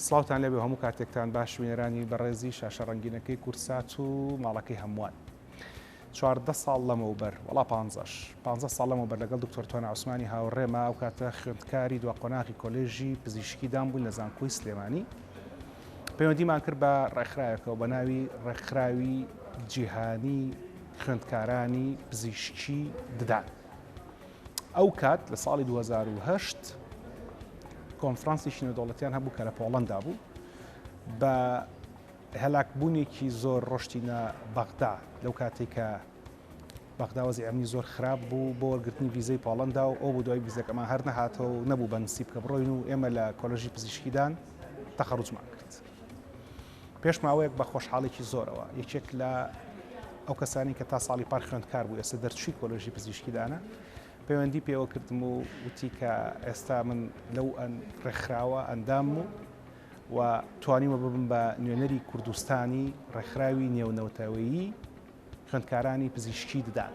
سڵاوتان لێبێ هەموو کاتێکتان باش بینەرانی بەڕێزی شاشە ڕەنگینەکەی کورسات و ماڵەکەی هەمووان. 14 ساڵ لەمەوبەر وەڵا پانزەش پانزە ساڵ لەمەوبەر لەگەڵ دکتۆر توانا عوسمانی هاوڕێما ئەو کاتە خوێندکاری دوا قۆناغی کۆلێژی پزیشکی دان بووین لە زانکۆی سلێمانی پەیوەندیمان کرد بە ڕێکخراوێکەوە بە ناوی ڕێکخراوی جیهانی خوێندکارانی پزیشکی ددان. ئەو کات لە ساڵی 2008 کۆنفرانسێکی نێودەوڵەتیان هەبوو کە لە پۆڵەندا بوو بە هەلاکبوونێکی زۆر ڕۆشتینە بەغدا لەو کاتێک کە بەغدا وەزی ئەمنی زۆر خراپ بوو بۆ وەرگرتنی ڤیزەی پۆڵەندا و ئەو بۆ دوای ڤیزەکەمان هەر نەهاتەوە و نەبوو بە نسیب کە بڕۆین و ئێمە لە کۆلێژی پزیشکیدان تەخەڕوجمان کرد. پێش ماوەیەک بە خۆشحاڵێکی زۆرەوە یەکێک لە ئەو کەسانی کە تا ساڵی پار خوێندکار بوو ئێستا دەرچووی کۆلێژی پزیشکیدانە پەیوەندی پێوە کردم و وتی کە ئێستا من لەو ڕێکخراوە ئەندامم و و توانیومە ببم بە نوێنەری کوردستانی ڕێکخراوی نێونەوتەوەیی خوێندکارانی پزیشکی ددان.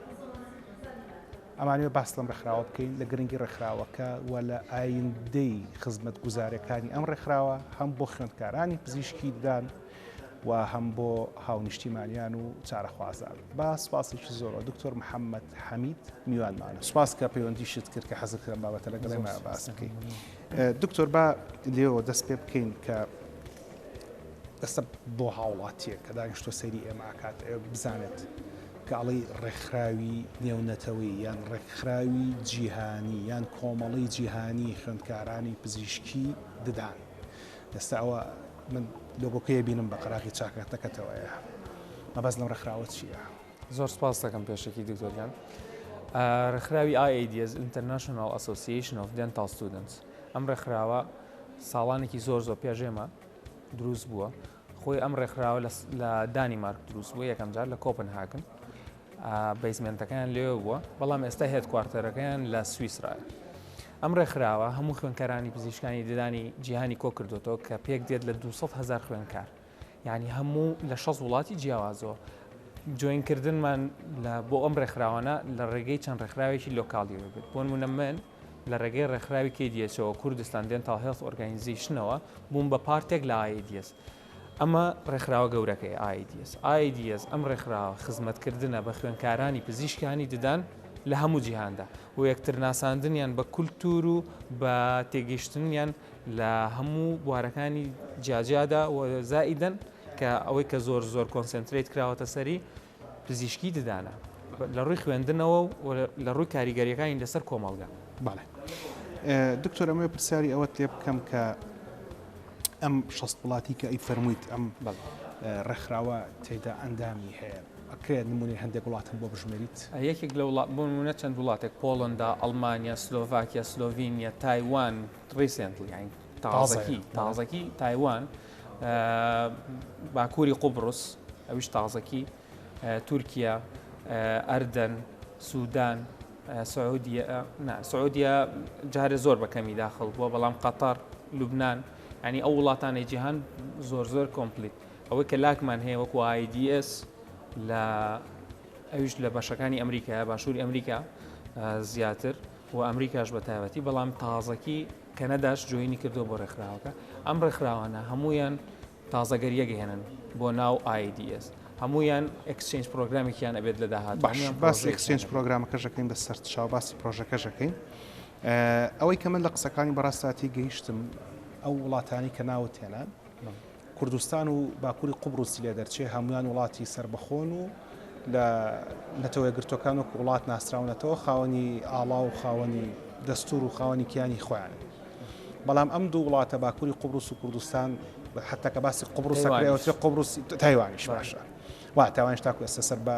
ئەمانەوێ باس لەم ڕێکخراوە بکەین، لە گرنگی ڕێکخراوەکە و لە ئایندەی خزمەتگوزاریەکانی ئەم ڕێکخراوە هەم بۆ خوێندکارانی پزیشکی ددان و هەم بۆ هاونیشتیمانیان و چارەخوازان. با سوپاسێکی زۆرەوە دکتۆر محەممەد حەمید میوانمانە. سوپاس کە پەیوەندیشت کرد کە حەزت کرد ئەم بابەتە لەگەڵ ئێمە باس بکەی. دکتۆر با لێوە دەست پێ بکەین کە ئێستا بۆ هاوڵاتیەک کە دانیشتوە سەیری ئێمە ئەکات ئەوێ بزانێت کە ئەڵێی ڕێکخراوی نێونەتەوەیی یان ڕێکخراوی جیهانی یان کۆمەڵەی جیهانی خوێندکارانی پزیشکی ددان ئێستا ئەوە من لۆگۆکەیە بینم بە قەراغی چاکەتەکەتەوەیە مەبەست لەم ڕێکخراوە چییە؟ زۆر سپاس دەکەم پێشەکی دکتۆر گیان. ڕێکخراوی IADS International Association of Dental Students ئەم ڕێکخراوە ساڵانێکی زۆر زۆر پێش ئێمە دروست بووە خۆی ئەم ڕێکخراوە لە دانیمارک دروست بووە یەکەم جار لە کۆپنهاگن basement ەکەیان لێوە بووە بەڵام ئێستا headquarter ەکەیان لە سویسرایە ئەم ڕێکخراوە هەموو خوێنکارانی پزیشکانی ددانی جیهانی کۆ کردوێتەوە کە پێک دێت لە 200 هزار خوێنکار یعنی هەموو لە 6 وڵاتی جیاوازەوە join کردنمان لە بۆ ئەم ڕێکخراوانە لە ڕێگەی چەند ڕێکخراوێکی local یەوە بێت بۆ نمونە من لە ڕێگەی ڕێکخراوی KDHO ەوە، Kurdistan Dental Health Organization ەوە، بووم بە part ێک لە IADS. ئەمە ڕێکخراوە گەورەکەیە IADS. IADS ئەم ڕێکخراوە خزمەتکردنە بە خوێندکارانی پزیشکانی ددان لە هەموو جیهاندا و یەکترناساندنیان بە کولتوور و بە تێگەیشتنیان لە هەموو بوارەکانی جیاجیادا و زائیدەن کە ئەوەی کە زۆر زۆر concentrate کراوەتە سەری پزیشکی ددانە لە ڕووی خوێندنەوە و لە ڕووی کاریگەریەکانی لەسەر کۆمەڵگە. بەڵێ دکتۆر ئەمەوێ پرسیاری ئەوەت لێ بکەم کە ئەم 60 وڵاتی کە ئەی فەرموویت ئەم ڕێکخراوە تێدا ئەندامی هەیە ئەکرێت نمونەی هەندێک وڵاتم بۆ بژمێریت؟ یەکێک لە وڵات بۆ نمونە چەند وڵاتێک پۆڵندا، ئەڵمانیا، سلۆڤاکیا، سلۆڤینیا، تایوان recently یانی تازەکی تازەکی تایوان باکووری قوبڕس ئەویش تازەکی، تورکیا، ئەردەن، سودان، سعودیە، نا سعودیە جارێ زۆر بە کەمی داخڵ بووە بەڵام قەتەر، لوبناان ینی ئەو وڵاتانەی جیهان زۆر زۆر complete ئەوەی کە lack مان هەیە وەکو IADS لە ئەویش لە بەشەکانی ئەمریکا باشووری ئەمریکا زیاتر و ئەمریکاش بە تایبەتی بەڵام تازەکی کەنەداش join ی کردووە بۆ ڕێکخراوەکە ئەم ڕێکخراوانە هەمویان تازەگەریەک ئەهێنن بۆ ناو IADS هەموویان exchange program ێکیان ئەبێت لە داهاتوو باش باسی exchange program ەکەش ئەکەین بە سەرچاو باسی پرۆژەکەش ئەکەین ئەوەی کە من لە قسەکانی بەڕاستاتی گەیشتم ئەو وڵاتانی کە ناوت هێنان کوردستان و باکووری قوبڕسی لێ دەرچێ هەمویان وڵاتی سربەخۆن و لە نەتەوە یەکگرتووەکان وەکو وڵات ناسراونەتەوە خاوەنی ئاڵا و خاوەنی دەستور و خاوەنی کیانی خۆیانن بەڵام ئەم دوو وڵاتە باکووری قوبرس و کوردستان حتا کە باسی قوبرس ئەکرێ قوبرس تایوانیش باشە وا تایوانیش تاکو ئێستا سەر بە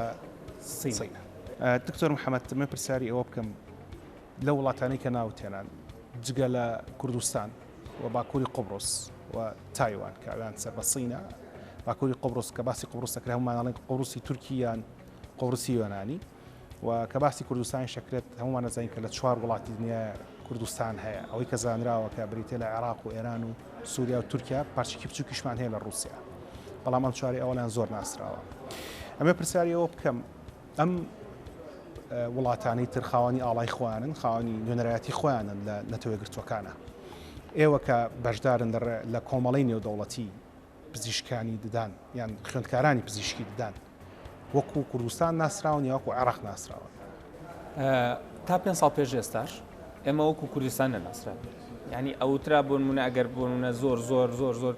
سینە دکتۆر محەممەد من پرسیاری ئەوە بکەم لە وڵاتانی کە ناوتێنان جگە لە کوردستان و باکووری قوبرس و تایوان کە ئەویان سەر بە سینە باکووری قوبرس کە باسی قوبرس دەکرێت هەموومان ئەڵێن قوبرسی تورکی یان قوبرسی یۆنانی و کە باسی کوردستانیش دەکرێت هەموومان دەزانین کە لە چوار وڵاتی دنیا کوردستان هەیە ئەوەی کە زانراوە کە بریتە لە عێراق و ئێران و سووریا و تورکیا پارچێکی بچووکیشمان هەیە لە ڕووسیا بەڵام ئەم چواری ئەوەیان زۆر ناسراوە ئەمە پرسیاری ئەوە بکەم ئەم وڵاتانەی تر خاوەنی ئاڵای خۆیانن خاوەنی نوێنەرایەتی خۆیانن لە نەتەوە یەکگرتووەکانە. ئێوە کە بەشدارن لە کۆمەڵەی نێودەوڵەتی پزیشکانی ددان یان خوێندکارانی پزیشکی ددان وەکو کوردستان ناسراون یا وەکو عێراق ناسراون؟ تا پێ ساڵ پێش ئێستاش ئێمە وەکو کوردستان نەناسرا یعنی ئەوترا بۆ نمونە ئەگەر بۆ نمونە زۆر زۆر زۆر زۆر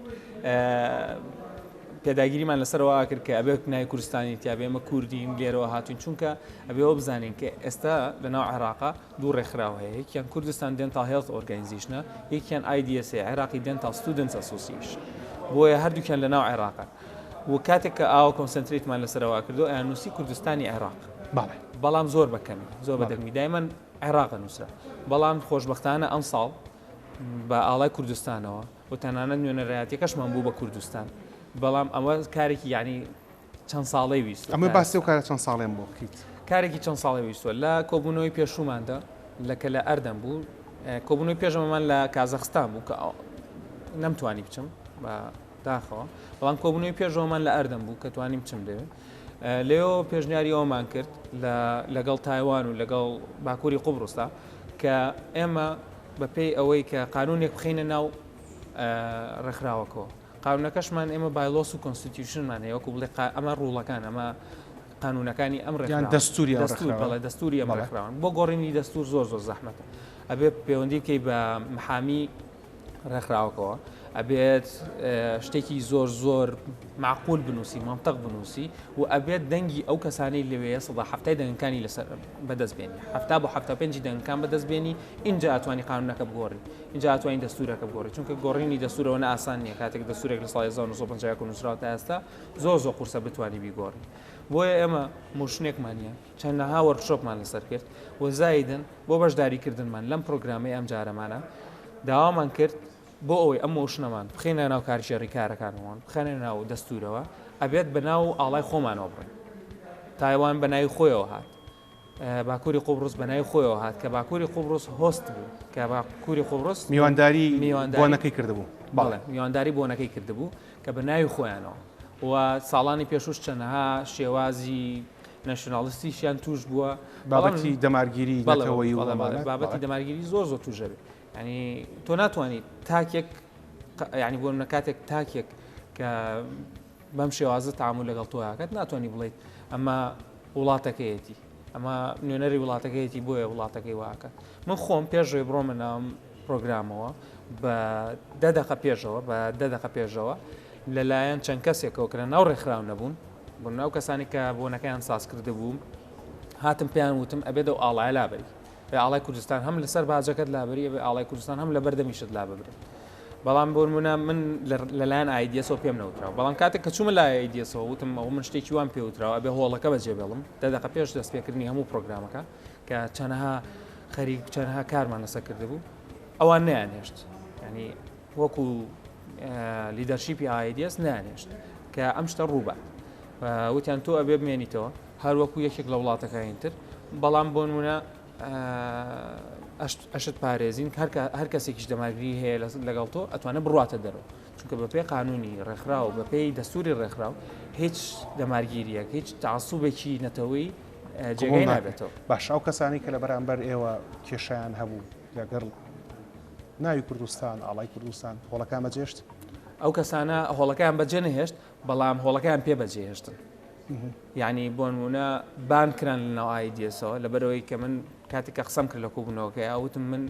پێداگیریمان لەسەرەوە کرد کە ئەبێت ناوی کوردستانی تیاابێ ئمە کوردین لێرەوە هاتوین چونکە ئەبێەوە بزانین کە ئێستا لەناو عێراقا دوو ڕێکخراو هەیە، یەکیان Kurdistan Dental Health Organization ە، یەکیان IDSA، Iraqi Dental Students Association. بۆیە هەردووکیان لە ناو عێراقن. و کاتێک کە ئاوا concentrate مان لەسەرەوە کردو ئەیاننووسی کوردستانی عێراق. بەڵێ. بەڵام زۆر بە کەمی، زۆر بە دەگمی دایمەن عێراق نووسرا. بەڵام خۆشبەختانە ئەمساڵ بە ئاڵای کوردستانەوە و تەنانەت نوێنەرایەتیەکەشمان بوو بە کوردستان. بەڵام ئەوە کارێکی یعنی چەند ساڵەی ویستوە. ئەمە باسی ئەو کارە چەند ساڵەیەم بۆ بکەیت. کارێکی چەند ساڵەی ویستوە. لە کۆبوونەوەی پێشووماندا لە کە لە ئەردەن بوو، کۆبوونەوەی پێش ئەمەمان لە کازەخستان بوو کە نەمتوانی بچم بە داخەوە، بەڵام کۆبوونەوەی پێشەوەمان لە ئەردەن بوو کە توانیم بچم لەوێ. لەوێوە پێشنیاری ئەوەمان کرد لەگەڵ تایوان و لەگەڵ باکووری قوبڕسدا کە ئێمە بەپێی ئەوەی کە قانونێک بخەینە ناو ڕێکخراوەکەوە. قانونەکەشمان ئێمە bylaws و constitution مان هەیە وەکو بڵێ ئەمە rule ەکان ئەمە قانونەکانی ئەم ڕێکخراوە دەستوری دەستور بەڵێ دەستوری ئەم ڕێکخراون بۆ گۆڕینی دەستور زۆر زۆر زەحمەتە ئەبێ پەیوەندی بکەی بە محامی ڕێکخراوەکەوە ئەبێت شتێکی زۆر زۆر معقول بنووسی منطق بنووسی و ئەبێت دەنگی ئەو کەسانی لەوەیە 70 دەنگەکانی لەسەر بەدەست بێنی هەفتا بۆ 75 دەنگەکان بەدەست بێنی اینجا ئەتوانی قانونەکە بگۆڕی ئینجا ئەتوانی دەستورەکە بگۆڕی چونکە گۆڕینی دەستور ئەوەنە ئاسان نییە کاتێک دەستورێک لە ساڵی 1951 نووسراوە تا ئێستا زۆر زۆر قورسە بتوانی بیگۆڕی بۆیە ئێمە motion ێکمان نییە چەندەها workshop مان لەسەر کرد و زایدن بۆ بەشداریکردنمان لەم پرۆگرامەی ئەم جارەمانە داوامان کرد بۆ ئەوەی ئەم motion ەمان بخینە ناو کارگێڕی کارەکانمان بخەنە ناو دەستورەوە ئەبێت بە ناو ئاڵای خۆمانەوە بڕین تایوان بە ناوی خۆیەوە هات باکووری قوبڕس بە ناوی خۆیەوە هات کە باکووری قوبڕس host بوو کە باکووری قوبڕس میوانداری بۆنەکەی کردبوو. بەڵێ میوانداری بۆنەکەی کردبوو کە بە ناوی خۆیانەوە و ساڵانی پێشوش چەنەها شێوازی nationalist یشیان توش بووە. بابەتی دەمارگیری نەتەوەیی و ئەمانە. بابەتی دەمارگیری زۆر زۆر توش دەبێت. یعنی تۆ ناتوانیت تاکێک یعنی بۆ نمونە کاتێک تاکێک کە بەم شێوازە تەعامول لەگەڵ تۆ ئەکات ناتوانانی بڵیت ئەمە وڵاتەکەیەتی ئەمە نوێنەری وڵاتەکەیەتی بۆیە وڵاتەکەی واکە من خۆم پێشەوەی بڕۆمە ناوم پرۆگرامەوە بە دە دەقە پێشەوە بە دە دەقە پێشەوە لەلایەن چەند کەسێکەوە کە لە ناو ڕێکخراو نەبوون بوون ئەو کەسانی کە بۆنەکەیان ساز کرده بوو هاتم پێیان وتم ئەبێت ئەو ئاڵایە لابەری بێ ئاڵای کوردستان هەم لەسەر باجەکەت لابری ئەبێ ئاڵای کوردستان هەم لە بەردەمیشت لا ببرێت بەڵام بۆ نمونە من لەلایەن IDS ەوە پێم نەوتراوە بەڵام کاتێک کە چوومە لای IDS ەوە وتم ئەوە من شتێکی وام پێ وتراوە ئەبێ هۆڵەکە بەجێ بێڵم دە دەقە پێش دەستپێکردنی هەموو پرۆگرامەکە کە چەنەها خەریک چەنەها کارمان لەسەر کردبوو ئەوان نەیانهێشت ینی وەکو leadership ی IDS نەیانهێشت کە ئەم شتە ڕووبات وتیان تۆ ئەبێ بمێنیتەوە هەر وەکو یەکێک لە وڵاتەکانی تر بەڵام بۆ نمونە ئەشت پارێزین هەر کەسێکیش دەمارگیری هەیە لەگەڵ تۆ ئەتوانێت بڕاتە دەرەوە چونکە بەپێی قانونی ڕێکخراو بەپێی دەستوری ڕێکخراو هیچ دەمارگیریەک هیچ تاسوبێکی نەتەوەی جێگەی نابێتەوە. باش ئەو کەسانی کە لە بەرامبەر ئێوە کێشیان هەبوو لەگەڵ ناوی کوردستان ئاڵای کوردستان هۆڵەکان بەجێشت؟ ئەو کەسانە هۆڵەکەیان بەجێ نەهێشت بەڵام هۆڵەکەیان پێ بەجێهێشتن. یانی بۆ نمونە بان کران لە ناو IDS ەوە لەبەرەوەی کە من کاتێک کە قسەم کرد لە کۆبوونەوەکەی وتم من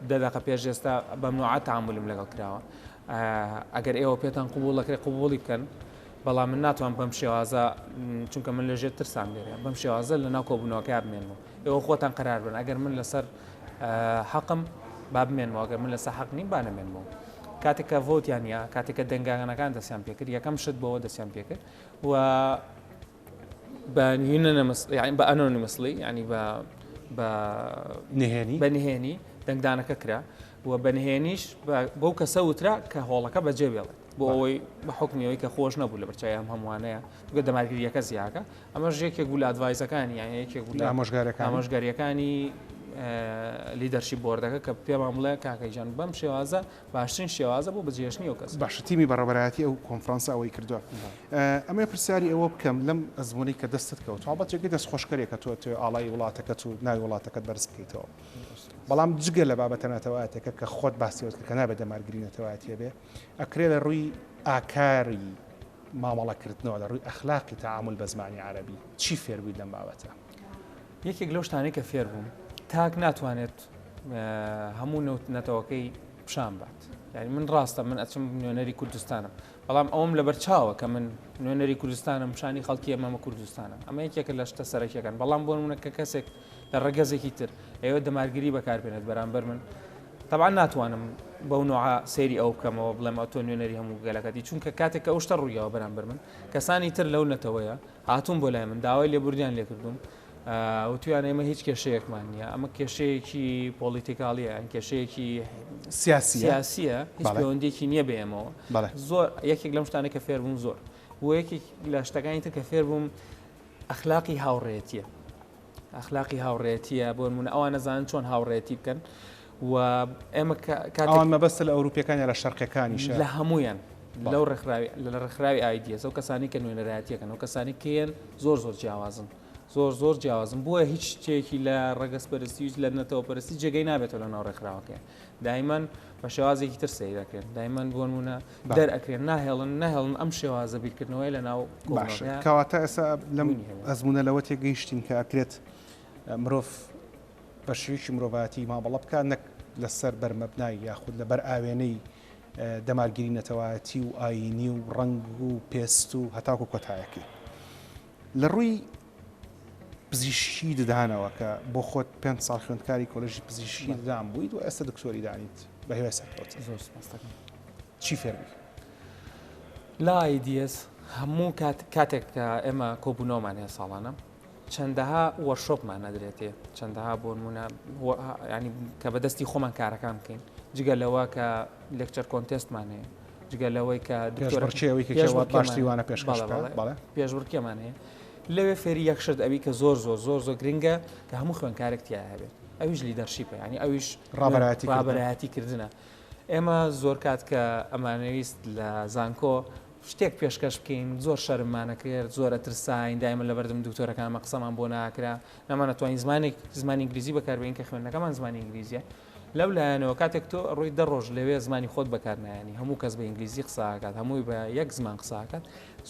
دە دەقە پێش ئێستا بەم نوعە تەعامولم لەگەڵ کراوە ئەگەر ئێوە پێتان قبوڵ دەکرێت قبوڵی بکەن بەڵام من ناتوانم بەم شێوازە چونکە من لەژێر ترسان لێرە بەم شێوازە لە ناو کۆبوونەوەکە بمێنمەوە ئێوە خۆتان قرار بن ئەگەر من لەسەر حەقم با بمێنمەوە ئەگەر من لەسەر حەق نیم با نەمێنمەوە کاتێک کە vote یان یا کاتێک کە دەنگانەکان دەستیان پێکرد یەکەم شت بەوە دەستیان پێکرد و بە unanimous یعنی بە anonymously یعنی بە بە نهێنی بە نهێنی دەنگدانەکە کرا و بە نهێنیش بەو کەسە وترا کە هۆڵەکە بەجێ بێڵێت بۆ ئەوەی بە حکمی ئەوەی کە خۆش نەبوو لە بەرچاوی ئەم هەمووانەیە چونکە دەمارگیریەکە زیاکە ئەمەش یەکێک بوو لە advice ەکانی یان یەکێک بوو لە ئامۆژگاریەکانی ئامۆژگاریەکانی. leadership board ەکە کە پێمان بڵێ کاکە گیان بەم شێوازە باشترین شێوازە بۆ بەجێهێشتنی ئەو کەسە. باشە تیمی بەڕێوەبەرایەتی ئەو کۆنفرانسە ئەوەی کردووە. ئەمەوێ پرسیاری ئەوە بکەم لەم ئەزموونەی کە دەستت کەوت، هەڵبەت جێگەی دەستخۆشکەریە کە تۆ ئەتەوێ ئاڵای وڵاتەکەت و ناوی وڵاتەکەت بەرز بکەیتەوە. بەڵام جگە لە بابەتە نەتەوایەتیەکە کە خۆت باسی ئەوەت کرد کە نابێت دەمارگری نەتەوایەتیە بێ، ئەکرێ لە ڕووی ئاکاری مامەڵەکردنەوە، لە ڕووی ئەخلاقی تەعامول بە زمانی عەرەبی چی فێر بوویت لەم بابەتە؟ یەکێک لەو شتانەی کە فێر بووم تاک ناتوانێت هەموو نەتەوەکەی پیشان بات یعنی من ڕاستە من ئەچم نوێنەری کوردستانم بەڵام ئەوم لەبەر چاوە کە من نوێنەری کوردستانم شانی خەڵکی ئەمەمە کوردستانم ئەمە یەکێکە لە شتە سەرەکیەکان بەڵام بۆ نمونە کە کەسێک لە ڕەگەزێکی تر ئەوە دەمارگیری بەکاربێنێت بەرامبەر من طبعا ناتوانم بەو نوعە سەیری ئەو بکەمەوە بڵێم ئەو تۆ نوێنەری هەموو گەلەکەتی چونکە کاتێک کە ئەو شتە ڕوویەوە بەرامبەر من کەسانی تر لەو نەتەوەیە هاتوون بۆ لای من داوای لێبوردیان لێکردوم وتویان ئێمە هیچ کێشەیەکمان نییە ئەمە کێشەیەکی political یە یان کێشەیەکی سیاسیە هیچ پەیوەندێکی نییە بە ئێمەوە زۆر یەکێک لەم شتانە کە فێر بووم زۆر بۆ یەکێک لە شتەکانی تر کە فێر بووم ئەخلاقی هاوڕێتیە ئەخلاقی هاوڕێتیە بۆ نمونە ئەوان نەزانن چۆن هاوڕێتی بکەن و ئێمە کاتێک مەبەستە لە ئەوروپیەکان یا لە شەرقەکانیش لە هەمویان لەو ڕێکخراوی لە ڕێکخراوی IDS ئەو کەسانی کە نوێنەرایەتیەکەن ئەو کەسانی کێن زۆر زۆر جیاوازن زۆر زۆر جیاوازن بۆیە هیچ شتێکی لە ڕەگەزپەرستی لە نەتەوەپەرستی جێگەی نابێتەوە لە ناو ڕێکخراوەکەی دایمەن بە شێوازێکی تر سەیر دەکرێن دایمەن بۆ نمونە دەر ئەکرێن ناهێڵن ناهێڵن ئەم شێوازە بیرکردنەوەی لە ناو باشە کەواتە ئێستا لەم ئەزمونە لەوە تێگەیشتین کە ئەکرێت مرۆڤ بە شێوەیەکی مرۆڤایەتی مامەڵە بکات نەک لەسەر بەرمەبنای یاخود لەبەر ئاوێنەی دەمارگیری نەتەوایەتی و ئایینی و ڕەنگ و پێست و هەتاکو کۆتایەکەی. لە ڕووی پزیشکی ددانەوە کە بۆ خۆت پێ ساڵ خوێندکاری کۆلێژی پزیشکی ددان بوویت و ئێستا دکتۆری دانیت بە هیوای سەرکەوتن. زۆر سپاس دەکەم. چی فێر بووی؟ لە IDS هەموو کات کاتێک کە ئێمە کۆبوونەوەمان هەیە ساڵانە چەندەها workshop مان ئەدرێتێ چەندەها بۆ نمونە ینی کە بەدەستی خۆمان کارەکان بکەین جگە لەوە کە lecture contest مان هەیە جگە لەوەی کە پێشبڕکێوانە پێشبڕکێمان هەیە لەوێ فێری یەک شت ئەوی کە زۆر زۆر زۆر زۆر گرنگە کە هەموو خوێنکارێک تیا هەبێت ئەویش leadership ە ینی ئەویش ڕابەرایەتی کردنە ئێمە زۆر کات کە ئەمانەویست لە زانکۆ شتێک پێشکەش بکەین زۆر شەرممان ئەکرد زۆر ئەترساین دایمە لەبەردەم دکتۆرەکانمان قسەمان بۆ ناکرا نەمانەتوانی زمانێک زمانی ئینگلیزی بەکاربێنین کە خوێندنەکەمان زمانی ئینگلیزیە لەو لایەنەوە کاتێک تۆ ڕۆی دە ڕۆژ لەوێ زمانی خۆت بەکارنایانی هەموو کەس بە ئینگلیزی قساکات هەمووی بە یەک زمان قساکات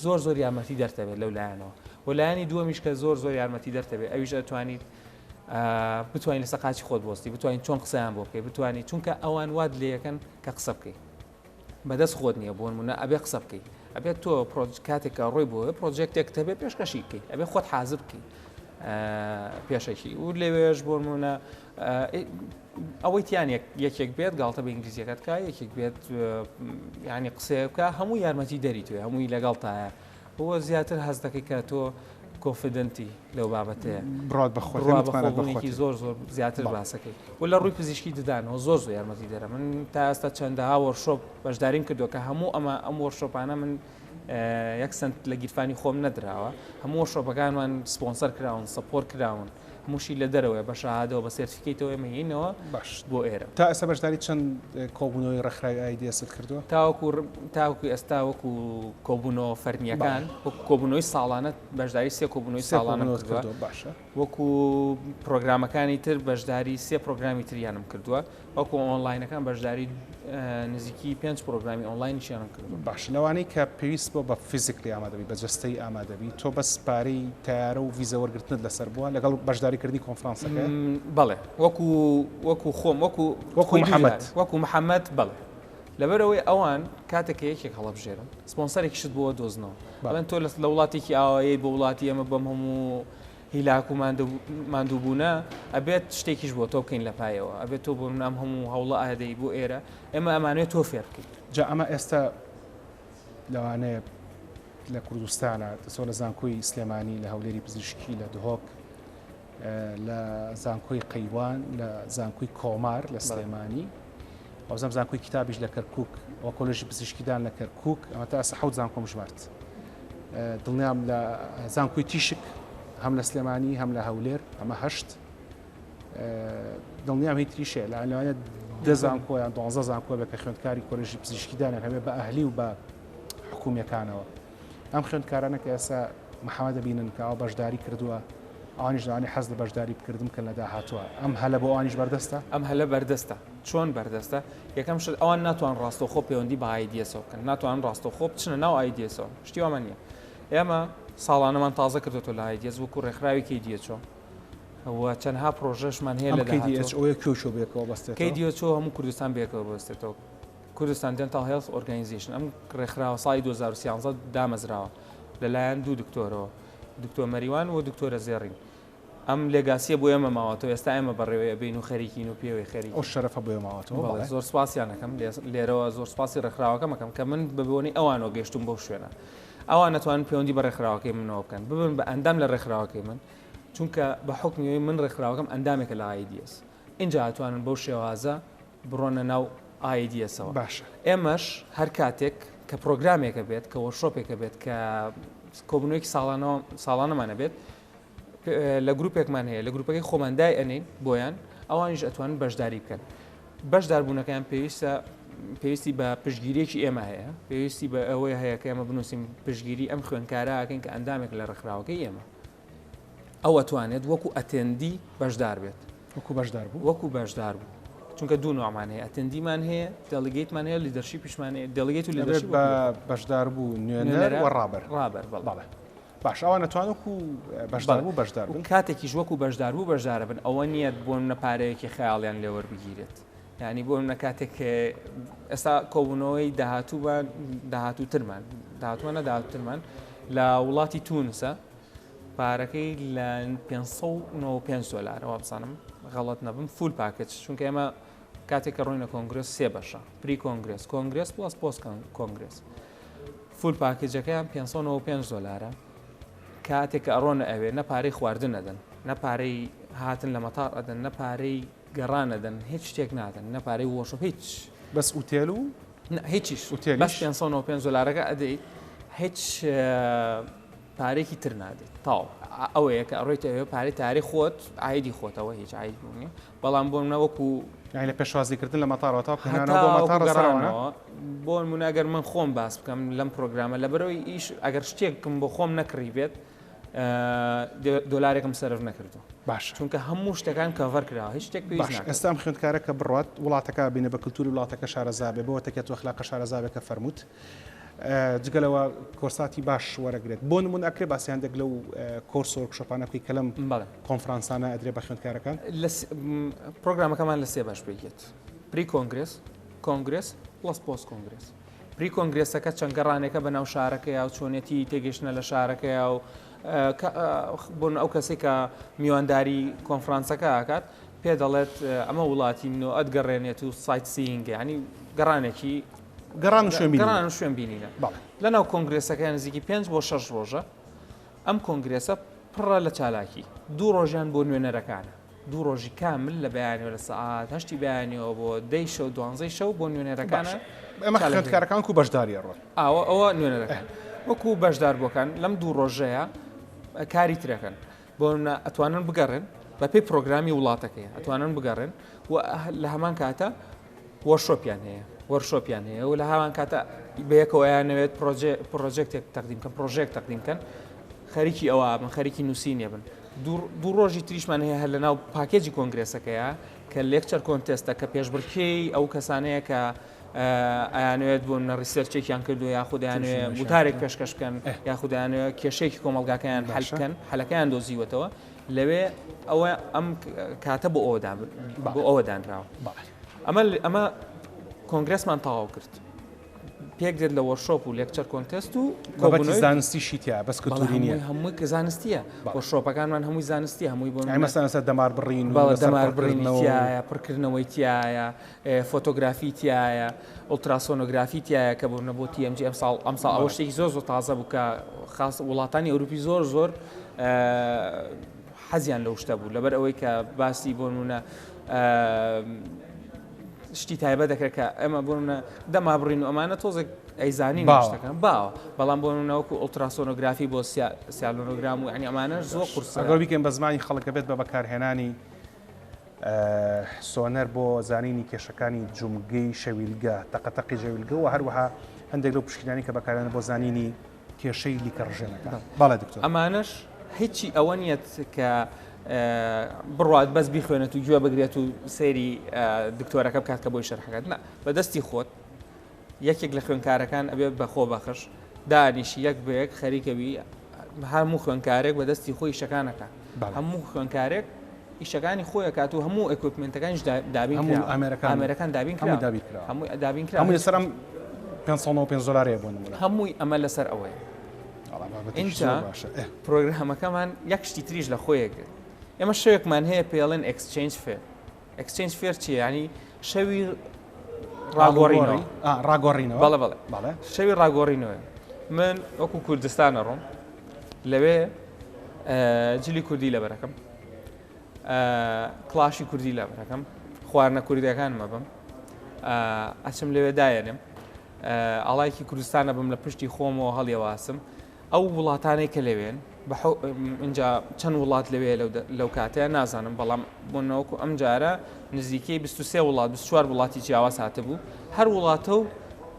زۆر زۆر یارمەتی دەرتەبێت لەو لایەنەوە و لایەنی دووەمیش کە زۆر زۆر یارمەتی دەرتەبێت ئەویش ئەتوانیت بتوانین لەسەر قاچی خۆت بۆستی بتوانین چۆن قسەیان بۆ بکەیت بتوانیت چونکە ئەوان وات لێیەکەن کە قسە بکەیت بەدەست خۆت نییە بۆ نمونە ئەبێ قسە بکەی ئەبێت تۆ کاتێک کە ڕۆی بۆ پرۆجێکتێک تەبێ پێشکەشی بکەی ئەبێ خۆت حازر بکەی پێشەکی و لەوێش بۆ نمونە ئەوەی تیان یەکێک بێت گاڵتە بە ئینگلیزیەکەت کا یەکێک بێت ینی قسەیە بکە هەموو یارمەتی دەری توێ هەمووی لەگەڵتایە بۆ زیاتر هەست دەکەی کە تۆ confident ی لەو بابەتەیە بڕات بە خۆت بڕوا بە خۆبوونێکی زۆر زۆر زیاتر باسەکەی و لە ڕووی پزیشکی ددانەوە زۆر زۆر یارمەتی دەرە من تا ئێستا چەندەها workshop بەشداریم کردووە کە هەموو ئەمە ئەم workshop انە من یەک سنت لە گیرفانی خۆم نەدراوە هەموو workshop ەکانمان سپۆنسەر کراون support کراون هەمووشی لە دەرەوەیە بە شەهادەوە بە certificate ەوە ئێمە یینەوە باش بۆ ئێرە. تا ئێستا بەشداری چەند کۆبوونەوەی ڕێکخراوی IDS ت کردووە؟ تاوەکو تاوەکو ئێستا وەکو کۆبوونەوە فەرمییەکان وەکو کۆبوونەوەی ساڵانە بەشداری سێ کۆبوونەوەی ساڵانەم کردووە باشە وەکو پرۆگرامەکانی تر بەشداری سێ پرۆگرامی تریانم کردووە وەکو ئۆنلاینەکان بەشداری نزیکی پێنج پرۆگرامی ئۆنلاینیشیانم کردووە. باش لەوانەی کە پێویست بووە بە physically ئامادەبی بە جەستەیی ئامادەبی تۆ بەس پارەی تەیارە و ڤیزە وەرگرتنت لەسەر بووە لەگەڵ بەشداریکردنی کۆنفرانسەکە؟ بەڵێ وەکو وەکو خۆم وەکو وەکو محەمەد وەکو محەمەد بەڵێ لەبەرئەوەی ئەوان کاتێک کە یەکێک هەڵەبژێرن سپۆنسەرێکیشت بۆ دۆزنەوە بەڵێن تۆ لە وڵاتێکی ئاوایەی بۆ وڵاتی ئێمە بەم هەموو هیلاک و ماندووبوونە ئەبێت شتێکیش بۆ تۆ بکەین لە پایەوە ئەبێت تۆ بۆ من ئەم هەموو هەوڵە ئادەی بۆ ئێرە ئێمە ئەمانەوێت تۆ فێر بکەین. جا ئەمە ئێستا لەوانەیە لە کوردستانە تۆ لە زانکۆی سلێمانی لە هەولێری پزیشکی لە دهۆک لە زانکۆی قەیوان لە زانکۆی کۆمار لە سلێمانی ئەوزم زانکۆی کتابیش لە کەرکک و کۆلێژی پزیشکیدان لە کەرکک ئەمە تا ئێستا حەوت زانکۆم ژمارد دڵنیام لە زانکۆی تیشک هەم لە سلێمانی هەم لە هەولێر ئەمە هەشت. دڵنیام هی تریش هەیە لەوانەیە دە زانکۆ یان دوانزە زانکۆ بێت کە خوێندکاری کۆلێژی پزیشکی دانیان هەبێ بە ئەهلی و بە حکومیەکانەوە ئەم خوێندکارانە کە ئێستا محەممەد دەبینن کە ئەو بەشداری کردووە ئەوانیش لەوانەیە حەز لە بەشداری بکردن بکەن لە داهاتووە ئەم هەلە بۆ ئەوانیش بەردەستە؟ ئەم هەلە بەردەستە چۆن بەردەستە؟ یەکەم شت ئەوان ناتوان ڕاستەوخۆ پەیوەندی بە ئایدیەسەوە بکەن ناتوانن ڕاستەوخۆ بچنە ناو ئایدیەسەوە شتی وامان نییە ئێمە ساڵانەمان تازە کردوەوە لە ئایدیەس وەکو ڕێکخراوی کەیدیەچۆ و چەندها پرۆژەشمان هەیە لە KDHO کوێ کوێ بەیەکەوە بەستێتەوە؟ KDHO هەموو کوردستان بەیەکەوە بەستێتەوە کوردستان Dental Health Organization ئەم ڕێکخراوە ساڵی 2013 دامەزراوە لەلایەن دوو دکتۆرەوە دکتۆر مەریوان و دکتۆرە زێڕین ئەم legacy یە بۆ ئێمە ماوەتەوە ئێستا ئێمە بەڕێوەی ئەبین و خەریکین و پێوەی خەریک ئەو شەرەفە بۆ ئێمە ماوەتەوە بەڵێ زۆر سپاسیان ئەکەم لێرەوە زۆر سپاسی ڕێکخراوەکەم ئەکەم کە من بە بۆنەی ئەوانەوە گەیشتوم بەو شوێنە ئەوان ئەتوانن پەیوەندی بە ڕێکخراوەکەی منەوە بکەن ببن بە ئەندام لە ڕێکخراوەکەی من چونکە بە حوکمی ئەوەی من ڕێکخراوەکەم ئەندامێکە لە IDS ئینجا ئەتوانن بەو شێوازە بڕۆنە ناو IDS ەوە باشە ئێمەش هەر کاتێک کە پرۆگرامێکە بێت کە workshop ێکە بێت کە کۆبوونەوەیەکی ساڵانەوە ساڵانەمانە بێت لە گروپێکمان هەیە لە گروپەکەی خۆمان دای ئەنین بۆیان ئەوانیش ئەتوانن بەشداری بکەن بەشداربوونەکەیان پێویستە پێویستی بە پشتگیریەکی ئێمە هەیە پێویستی بە ئەوەی هەیە کە ئێمە بنووسین پشتگیری ئەم خوێندکارە ئەکەین کە ئەندامێک لە ڕێکخراوەکەی ئێمە ئەو ئەتوانێت وەکو attendee بەشدار بێت وەکو بەشدار بوو وەکو بەشدار بوو چونکە دوو نوعمان هەیە attendee مان هەیە delegate مان هەیە leadership یشمان هەیە delegate و leadership بە بەشدار بوو نوێنەر و ڕابەر ڕابەر بەڵێ باش ئەوان ئەتوان وەکو بەشدار بوو بەشدار بن کاتێکیش وەکو بەشدار بوو بەشدارە بن ئەوە نییە بۆ منە پارەیەکی خەیاڵیان لێوەربگیرێت یعنی بۆ منە کاتێک ئێستا کۆبوونەوەی داهاتوومان داهاتووترمان داهاتوانە داهاتووترمان لە وڵاتی تونسە پارەکەی لە 595 دلار وابزانم غەڵەت نەبم full package چونکە ئێمە کاتێک کە ڕۆینە کۆنگرس سێ بەشە pre congress congress plus post congress full package ەکەیان 595 دلارە کاتێک کە ئەڕۆنە ئەوێ نە پارەی خواردن ئەدەن نە پارەی هاتن لە مەتار ئەدەن نە پارەی گەڕان ئەدەن هیچ شتێک نادەن نە پارەی workshop هیچ بەس ئوتێل و هیچیش بەس 595 دلارەکە ئەدەیت هیچ پارێکی تر نادەیت تاو ئەوەیە کە ئەڕۆیتە ئەوێ پارەی تاری خۆت ئایدی خۆتەوە هیچ ئاید نیە بەڵام بۆ منە وەکو یانی لە پێشوازی کردن لە مەتارەوە تا هێنانەوە بۆ مەتار گەڕانەوە بۆ نمونە ئەگەر من خۆم باس بکەم لەم پرۆگرامە لەبەرەوەی ئیش ئەگەر شتێکم بۆ خۆم نەکڕی بێت دۆلارێکم سەرف نەکردو باش چونکە هەموو شتەکان cover کراوە هیچ شتێک پێویست باش ئێستا ئەم خوێندکارە کە بڕوات وڵاتەکە بینێ بە کلتوری وڵاتەکە شارەزا بێ بەوە تەکێت و ئەخلاقە شارەزا بێ کە فەرمووت جگە لەوە کۆرساتی باش وەرەگرێت بۆ نمونە ئەکرێ باسی هەندێک لەو کۆرس و workshop انە بکەی کە لەم کۆنفرانسانە ئەدرێ بە خوێندکارەکان؟ پرۆگرامەکەمان لە سێ بەش پێکدێت pre congress congress plus post congress pre congress ەکە چەند گەڕانێکە بە ناو شارەکەیا و چۆنێتی تێگەشتنە لە شارەکەیا و بۆن ئەو کەسێک کە میوانداری کۆنفرانسەکە ئاکات پێ دەڵێت ئەمە وڵاتی منۆ ئەتگەڕێنێت و sightseeing ینی گەڕانێکی گەڕان و شوێن بینینە. گەڕان و شوێن بینینە. بەڵێ. لەناو کۆنگرێسەکە نزیکی پێنج بۆ شەش ڕۆژە. ئەم کۆنگرێسە پڕە لە چالاکی. دوو ڕۆژیان بۆ نوێنەرەکانە. دوو ڕۆژی کامل لە بەیانیەوە لە سەعات هەشتی بەیانیەوە بۆ دەی شەو دوانزەی شەو بۆ نوێنەرەکانە. باشە. ئێمە خوێندکارەکان وەکوو بەشداری ئەڕۆن. ئاوە ئەوە نوێنەرەکان. وەکوو بەشداربووەکان لەم دوو ڕۆژەیە کاری ترەکەن. بۆ نمونە ئەتوانن بگەڕێن بەپێی پرۆگرامی وڵاتەکەی ئەتوانن بگەڕێن و لە هەمان کاتە workshop یان هەیە workshop یان هەیە و لە هەمان کاتە بەیەکەوە یانەوێت پرۆژێکتێک تەقدیم کەن پرۆژێک تەقدیم کەن خەریکی ئەوە بن خەریکی نووسینێ بن دوو ڕۆژی تریشمان هەیە هەر لە ناو package ی کۆنگرێسەکەیە کە lecture contest ە کە پێشبڕکێی ئەو کەسانەیە کە ئەیانەوێت بۆ نە research ێکیان کردو یاخود ئەیانەوێت وتارێک پێشکەش بکەن یاخود ئەیانەوێت کێشەیەکی کۆمەڵگاکەیان حل بکەن حلەکەیان دۆزیوەتەوە لەوێ ئەوە ئەم کاتە بۆ ئەوە بۆ ئەوە دانراوە ئەمە ئەمە کۆنگرسمان تەواو کرد پێک دێت لە workshop و lecture contest و کۆبوونەوەی زانستیشی تیا بەس کلتوری نییە هەمووی کە زانستیە workshop ەکانمان هەمووی زانستی هەمووی بۆ مەسەلەن لەسەر دەمار بڕین بەڵێ دەمار بڕینی تیایە پڕکردنەوەی تیایە فۆتۆگرافی تیایە، ئوڵتراسۆنۆگرافی تیایە کە بۆ بۆ TMJ ئەمساڵ ئەمساڵ ئەوە شتێکی زۆر زۆر تازە بوو کە خاص وڵاتانی ئەوروپی زۆر زۆر حەزیان لەو شتە بوو لەبەر ئەوەی کە باسی بۆ نمونە شتی تایبەت دەکرێت کە ئێمە بۆ نمونە دەما بڕین و ئەمانە تۆزێک ئەیزانین شتەکان باوە بەڵام بۆ نمونە وەکو ئوڵتراسۆنۆگرافی بۆ sialogram و یعنی ئەمانە زۆر قورسە ئەگەر بیکەین بە زمانی خەڵک ئەبێت بە بەکارهێنانی. سۆنەر بۆ زانینی کێشەکانی جومگەی شەویلگە، تەقەتەقی جەویلگە و هەروەها هەندێک لەو پشکنینانەی کە بەکارهێنرێن بۆ زانینی کێشەی لیکە ڕژێنەکان. بەڵێ دکتۆر. ئەمانەش هیچی ئەوە نییە کە بڕوات بەس بیخوێنێت و گوێ بگرێت و سەیری دکتۆرەکە بکات کە بۆی شەرحەکات نا بە دەستی خۆت یەکێک لە خوێنکارەکان ئەبێ بە خۆ بەخش دانیشی یەک بە یەک خەریکەوی هەموو خوێنکارێک بە دەستی خۆی ئیشەکانەکە هەموو خوێنکارێک ئیشەکانی خۆی ئەکات و هەموو equipment ەکانیش دابین هەموو ئامێرەکان ئامێرەکان دابین کرا هەمووی دابین کرا هەمووی دابین کرا هەمووی لەسەر ئەم 595 دۆلارەیە بۆ نمونە هەمووی ئەمە لەسەر ئەوەیە ئینجا باشە پرۆگرامەکەمان یەک شتی تریش لە خۆیە گرت ئێمە شەوێکمان هەیە پێڵێن exchange fair exchange fair چیە یانی شەوی ڕاگۆڕینەوە ڕاگۆڕینەوە بەڵێ بەڵێ بەڵێ شەوی ڕاگۆڕینەوە من وەکو کوردستانە ڕۆم لەوێ جلی کوردی لەبەرەکەم کڵاشی کوردی لەبەرەکەم خواردنە کوردیەکان مەبم ئەچم لەوێ دایەنم ئاڵایکی کوردستانە بم لە پشتی خۆمەوە هەڵیەواسم ئەو وڵاتانەی کە لەوێن ئینجا چەند وڵات لەوێ لەو کاتەیە نازانم بەڵام بۆ نەوەکو ئەم جارە نزیکەی 23 وڵات 24 وڵاتی جیاواز هاتبوو هەر وڵاتە و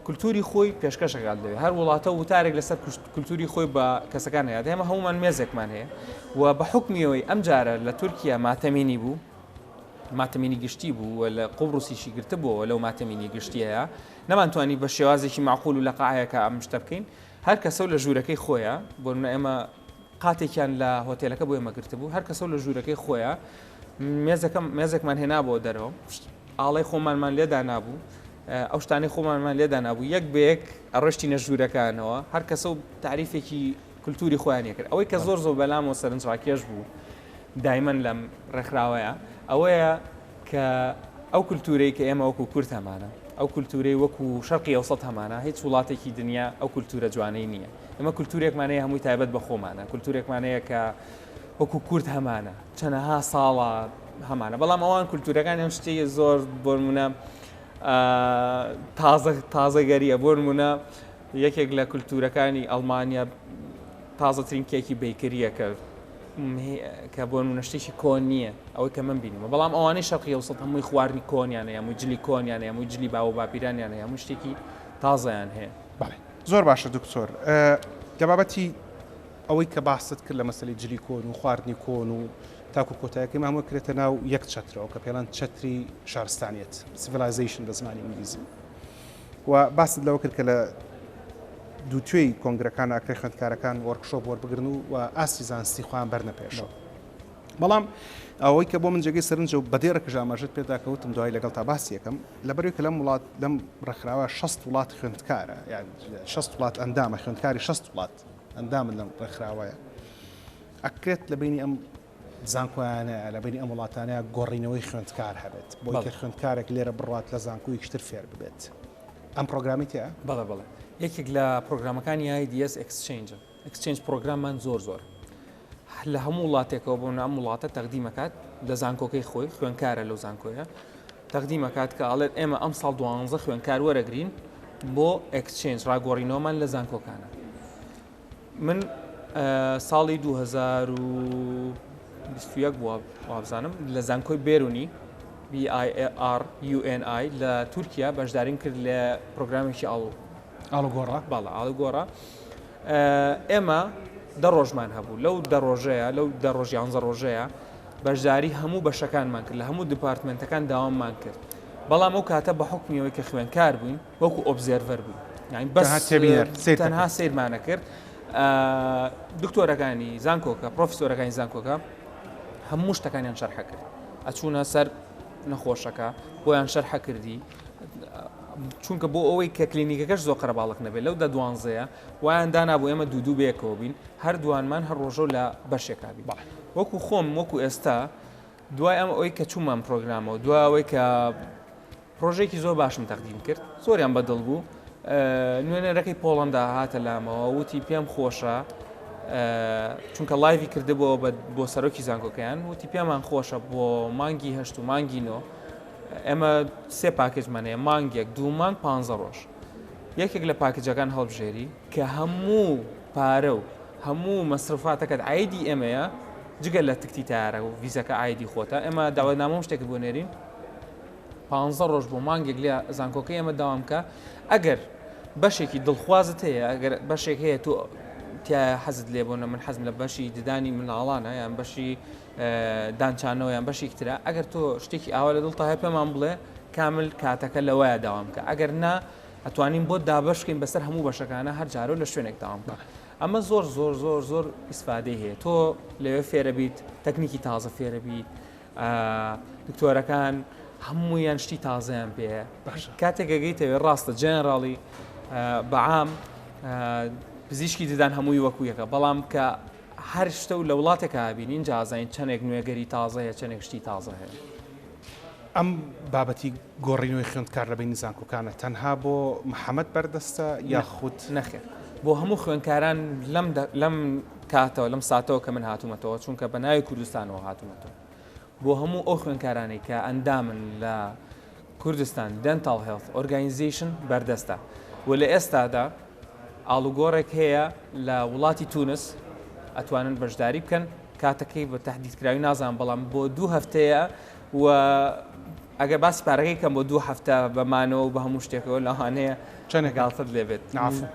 کولتوری خۆی پێشکەشەکات لەوێ هەر وڵاتە وتارێک لەسەر کولتوری خۆی بە کەسەکان هەیە ئێمە هەمومان مێزێکمان هەیە و بە حکمیەوەی ئەم جارە لە تورکیا ماتەمینی بوو ماتەمینی گشتی بوو و لە قوبڕسیشی گرتبووەوە لەو ماتەمینی گشتیەیە نەمانتوانی بە شێوازێکی معقول و لە قاعەیەکە ئەم شتە بکەین هەر کەسەو لە ژوورەکەی خۆیا، بۆ نمونە ئێمە قاتێکیان لە هۆتێلەکە بۆ ئێمە گرتبوو، هەر کەسەو لە ژوورەکەی خۆیا مێزەکە مێزێکمان هێنابووە دەرەوە، ئاڵای خۆمانمان لێ دانابوو، ئەو شتانەی خۆمانمان لێ دانابوو، یەک بە یەک ئەڕۆشتینە ژوورەکانەوە، هەر کەسەو تاریفێکی کولتووری خۆیان کرد. ئەوەی کە زۆر زۆر بەلامەوە سەرنجڕاکێش بوو دایمەن لەم ڕێکخراوەیە ئەوەیە کە ئەو کولتوورەی کە ئێمە وەکوو کورد هەمانە، ئەو کولتوورەی وەکوو شەرقی ئەوسەت هەمانە، هیچ وڵاتێکی دنیا ئەو کولتوورە جوانەی نییە. ئێمە کولتوورێکمان هەیە هەمووی تایبەت بە خۆمانە، کولتوورێکمان هەیە کە وەکوو کورد هەمانە، چەنەها ساڵە هەمانە، بەڵام ئەوان کولتوورەکانیان شتی زۆر بۆ نموونە تازە تازەگەرییە، بۆ نموونە یەکێک لە کولتوورەکانی ئەڵمانیا تازەترین کێکی bakery یە کە کە بۆ نمونە شتێکی کۆن نییە ئەوەی کە من بینیمە بەڵام ئەوانەی شەرقی ئەوسەت هەمووی خواردنی کۆنیان هەیە هەمووی جلی کۆنیان هەیە هەمووی جلی باو و باپیرانیان هەیە هەموو شتێکی تازەیان هەیە. بەڵێ زۆر باشە دکتۆر لە بابەتی ئەوەی کە باست کرد لە مەسەلەی جلی کۆن و خواردنی کۆن و تاکو کۆتایەکەی مامۆ کرێتە ناو یەک چەترەوە کە پێڵەن چەتری شارستانیەت civilization بە زمانی ئینگلیزی و باست لەوە کرد کە لە دووتوێی کۆنگرەکان ئاکرێ خوێندکارەکان workshop وەربگرن و و ئاستی زانستی خۆیان بەرنە پێشەوە. بەڵام ئەوەی کە بۆ من جێگەی سەرنجە و بەدێڕێکش ئاماژەت پێدا کە وتم دوای لەگەڵ تا باسی یەکەم لەبەروی کە لەم وڵات لەم ڕێکخراوە 60 وڵات خوێندکارە یان 60 وڵات ئەندامە خوێندکاری 60 وڵات ئەندامن لەم ڕێکخراوەیە ئەکرێت لە بینی ئەم زانکۆیانە لە بینی ئەم وڵاتانەیە گۆڕینەوەی خوێندکار هەبێت بۆی کە خوێندکارێک لێرە بڕات لە زانکۆیەکی تر فێر ببێت ئەم پرۆگرامی تیا؟ بەڵێ بەڵێ یەکێک لە پرۆگرامەکانی IDS exchange ە exchange program مان زۆر زۆر لە هەموو وڵاتێکەوە بۆ ئەم وڵاتە تەقدیمەکات لە زانکۆکەی خۆی خوێنکارە لەو زانکۆیە تەقدیمەکات کە ئەڵێت ئێمە ئەم ساڵ دوانزە خوێنکار وەرەگرین بۆ exchange ڕاگۆڕینەوەمان لە زانکۆکانە من ساڵی 2021 بووە وابزانم لە زانکۆی بێرونی BIRUNI لە تورکیا بەشداریم کرد لە پرۆگرامێکی ئاڵ ئاڵوگۆڕە باڵە ئاڵوگۆڕە ئێمە دە ڕۆژمان هەبوو لەو دە ڕۆژەیە لەو دە ڕۆژ یانزە ڕۆژەیە بەشداری هەموو بەشەکانمان کرد لە هەموو department ەکان داواممان کرد بەڵام ئەو کاتە بە حکمیەوەی کە خوێنکار بووین وەکو observer بووین یانی بەس تەنها سەیرمانە کرد دکتۆرەکانی زانکۆکە پرۆفیسۆرەکانی زانکۆکە هەموو شتەکانیان شەرحە کرد ئەچوونە سەر نەخۆشەکە بۆیان شەرحە کردی چونکە بۆ ئەوەی کە کلینیکەکەش زۆر قەرەباڵق نەبێت لەو دە دوانزەیە وایان دانابوو ئێمە دوو دوو بەیەکەوە بین هەردووانمان هەر ڕۆژە لە بەشێکا بین وەکو خۆم وەکو ئێستا دوای ئەم ئەوەی کە چوومان پرۆگرامەوە دوای ئەوەی کە پرۆژەیەکی زۆر باشم تەقدیم کرد زۆریان بەدڵ بوو نوێنەرەکەی پۆڵەندا هاتە لامەوە وتی پێم خۆشە چونکە live ی کردبووەوە بۆ سەرۆکی زانکۆکەیان وتی پێمان خۆشە بۆ مانگی هەشت و مانگی نۆ ئێمە سێ package مان هەیە مانگێک دوو مانگ پ ڕۆژ یەکێک لە package ەکان هەڵبژێری کە هەموو پارە و هەموو مەسرفاتەکەت عیدی ئێمەیە. جگە لە تکتی تارە و ڤیزەکە ئایدی خۆتە ئێمە داوەتنامە و شتێکت بۆ نێرین پانزە ڕۆژ بۆ مانگێک لە زانکۆکەی ئێمە داوام بکە ئەگەر بەشێکی دڵخوازت هەیە ئەگەر بەشێک هەیە تۆ تایە حەزت لێ بۆنە من حەزم لە بەشی ددانی مناڵانە یان بەشی دانچانەوە یان بەشێک ترە ئەگەر تۆ شتێکی ئاوا لە دڵتا هەیە پێمان بڵێ کامل کاتەکە لەوەیە داوام بکە ئەگەر نا ئەتوانین بۆ دابەشکەین بەسەر هەموو بەشەکانە هەر جارە لە شوێنێک داوام بکە ئەمە زۆر زۆر زۆر زۆر ئیسفادەی هەیە تۆ لەوێ فێرەبیت تەکنیکی تازە فێرەبی دکتۆرەکان هەموویان شتی تازەیان پێیە کاتێک گەگەیتەوێ ڕاستە جەنراڵی بەعام پزیشکی ددان هەمووی وەکو یەکە بەڵام کە هەر شتە و لە وڵاتێکا بینین جازین چەندێک نوێگەری تازە هەیە چەندێک شتی تازە هەیە. ئەم بابەتی گۆڕینەوەی خوێندکار لە بەینی زانکۆکانە تەنها بۆ محەمەد بەردەستە یاخود؟ نەخێر بۆ هەموو خوێندکاران لەم لەم کاتەوە لەم ساتەوە کە من هاتوومەتەوە چونکە بە ناوی کوردستانەوە هاتوومەتەوە بۆ هەموو ئەو خوێندکارانەی کە ئەندامن لە کوردستان Dental Health Organization بەردەستە و لە ئێستادا ئاڵوگۆڕێک هەیە لە وڵاتی تونس ئەتوانن بەشداری بکەن کاتەکەی بە تهدیدکراوی نازانم بەڵام بۆ دوو هەفتەیە و ئەگەر باسی پارەکەی کەم بۆ دوو هەفتە بە مانەوە و بە هەموو شتێکەوە لەوانەیە چەندێک گاڵتەت لێ بێت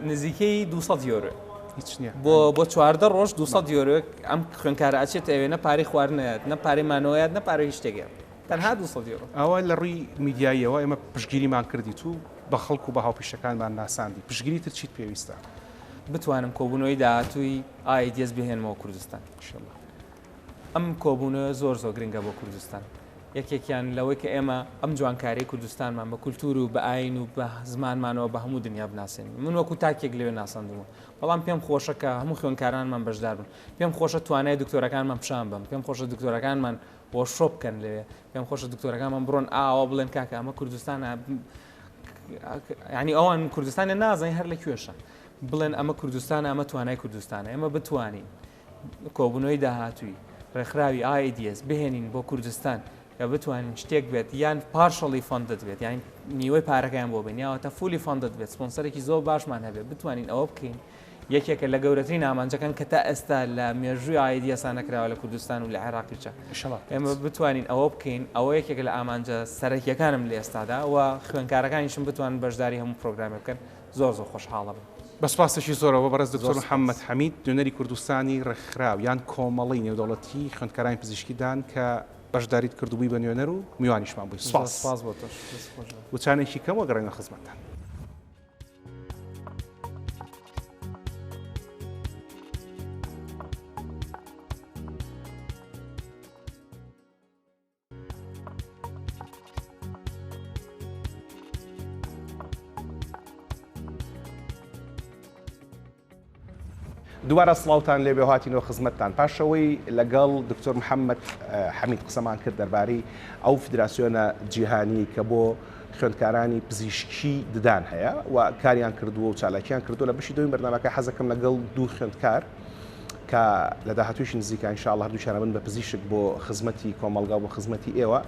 نزیکەی 200 یۆرۆ هیچ نییە بۆ بۆ 14 ڕۆژ 200 یۆرۆ ئەم خوێندکارە ئەچێت ئەوێ نە پارەی خواردنەیەت نە پارەی مانەوەیات نە پارەی هیچ شتێک تەنها 200 یۆرۆ. ئەوە لە ڕووی میدیاییەوە ئێمە پشتگیریمان کردیت و بە خەڵک و بە هاوپیشەکانمان ناساندی، پشتگیری تر چیت پێویستە؟ بتوانم کۆبوونەوەی داهاتووی IADS بهێنمەوە کوردستان. ئیشەڵا. ئەم کۆبوونەوە زۆر زۆر گرنگە بۆ کوردستان. یەکێکیان لەوەی کە ئێمە ئەم جوانکاریەی کوردستانمان بە کولتوور و بە ئایین و بە زمانمانەوە بە هەموو دنیا بناسێنین. من وەکو تاکێک لەوێ ناساندوومە. بەڵام پێم خۆشە کە هەموو خوێندکارانمان بەشدار بن. پێم خۆشە توانای دکتۆرەکانمان پیشان بەم. پێم خۆشە دکتۆرەکانمان وۆرکشۆپ بکەن لەوێ. پێم خۆشە دکتۆرەکانمان بڕۆن ئاوا بڵێن کاکە ئەمە کوردستانە یعنی ئەوان کوردستانیان نازانین هەر لە کوێشە. بڵێن ئەمە کوردستانە ئەمە توانای کوردستانە. ئێمە بتوانین کۆبوونەوەی داهاتووی ڕێکخراوی IADS بهێنین بۆ کوردستان کە بتوانین شتێک بێت یان partially funded بێت یان نیوەی پارەکەیان بۆ بین یاوەتە fully funded بێت سپۆنسەرێکی زۆر باشمان هەبێت بتوانین ئەوە بکەین یەکێکە لە گەورەترین ئامانجەکان کە تا ئێستا لە مێژووی IADS نەکراوە لە کوردستان و لە عێراقیشە ئێمە بتوانین ئەوە بکەین ئەوە یەکێکە لە ئامانجە سەرەکیەکانم لە ئێستادا و خوێندکارەکانیشم بتوانن بەشداری هەموو پرۆگرامێک بکەن زۆر زۆر خۆشحاڵەبم. بە سوپاسێکی زۆرەوە بۆ بەڕێز دکتۆر محەممەد حەمید، نوێنەری کوردستانی ڕێکخراو یان کۆمەڵەی نێودەوڵەتیی خوێندکارانی پزیشکی دان کە بەشداریت کرد و بووی بە نوێنەر و میوانیشمان بووی. سوپاس. سوپاس بۆ تۆش. دەست خۆش بێت. وچانێکی کەم و ئەگەڕێینەوە خزمەتتان. دووبارە سڵاوتان لێبێ هاتینەوە خزمەتتان پاشەوەی لەگەڵ دکتۆر محەممەد حەمید قسەمان کرد دەربارەی ئەو فدراسیۆنە جیهانی کە بۆ خوێندکارانی پزیشکی ددان هەیە و کاریان کردووە و چالاکیان کردو لە بەشی دووەمی بەرنامەکە حەزەکەم لەگەڵ دوو خوێندکار کە لە داهاتوویشی نزیکا ان شاء اللە هەردووکیان ئەبن بە پزیشک بۆ خزمەتی کۆمەڵگا و بۆ خزمەتی ئێوە،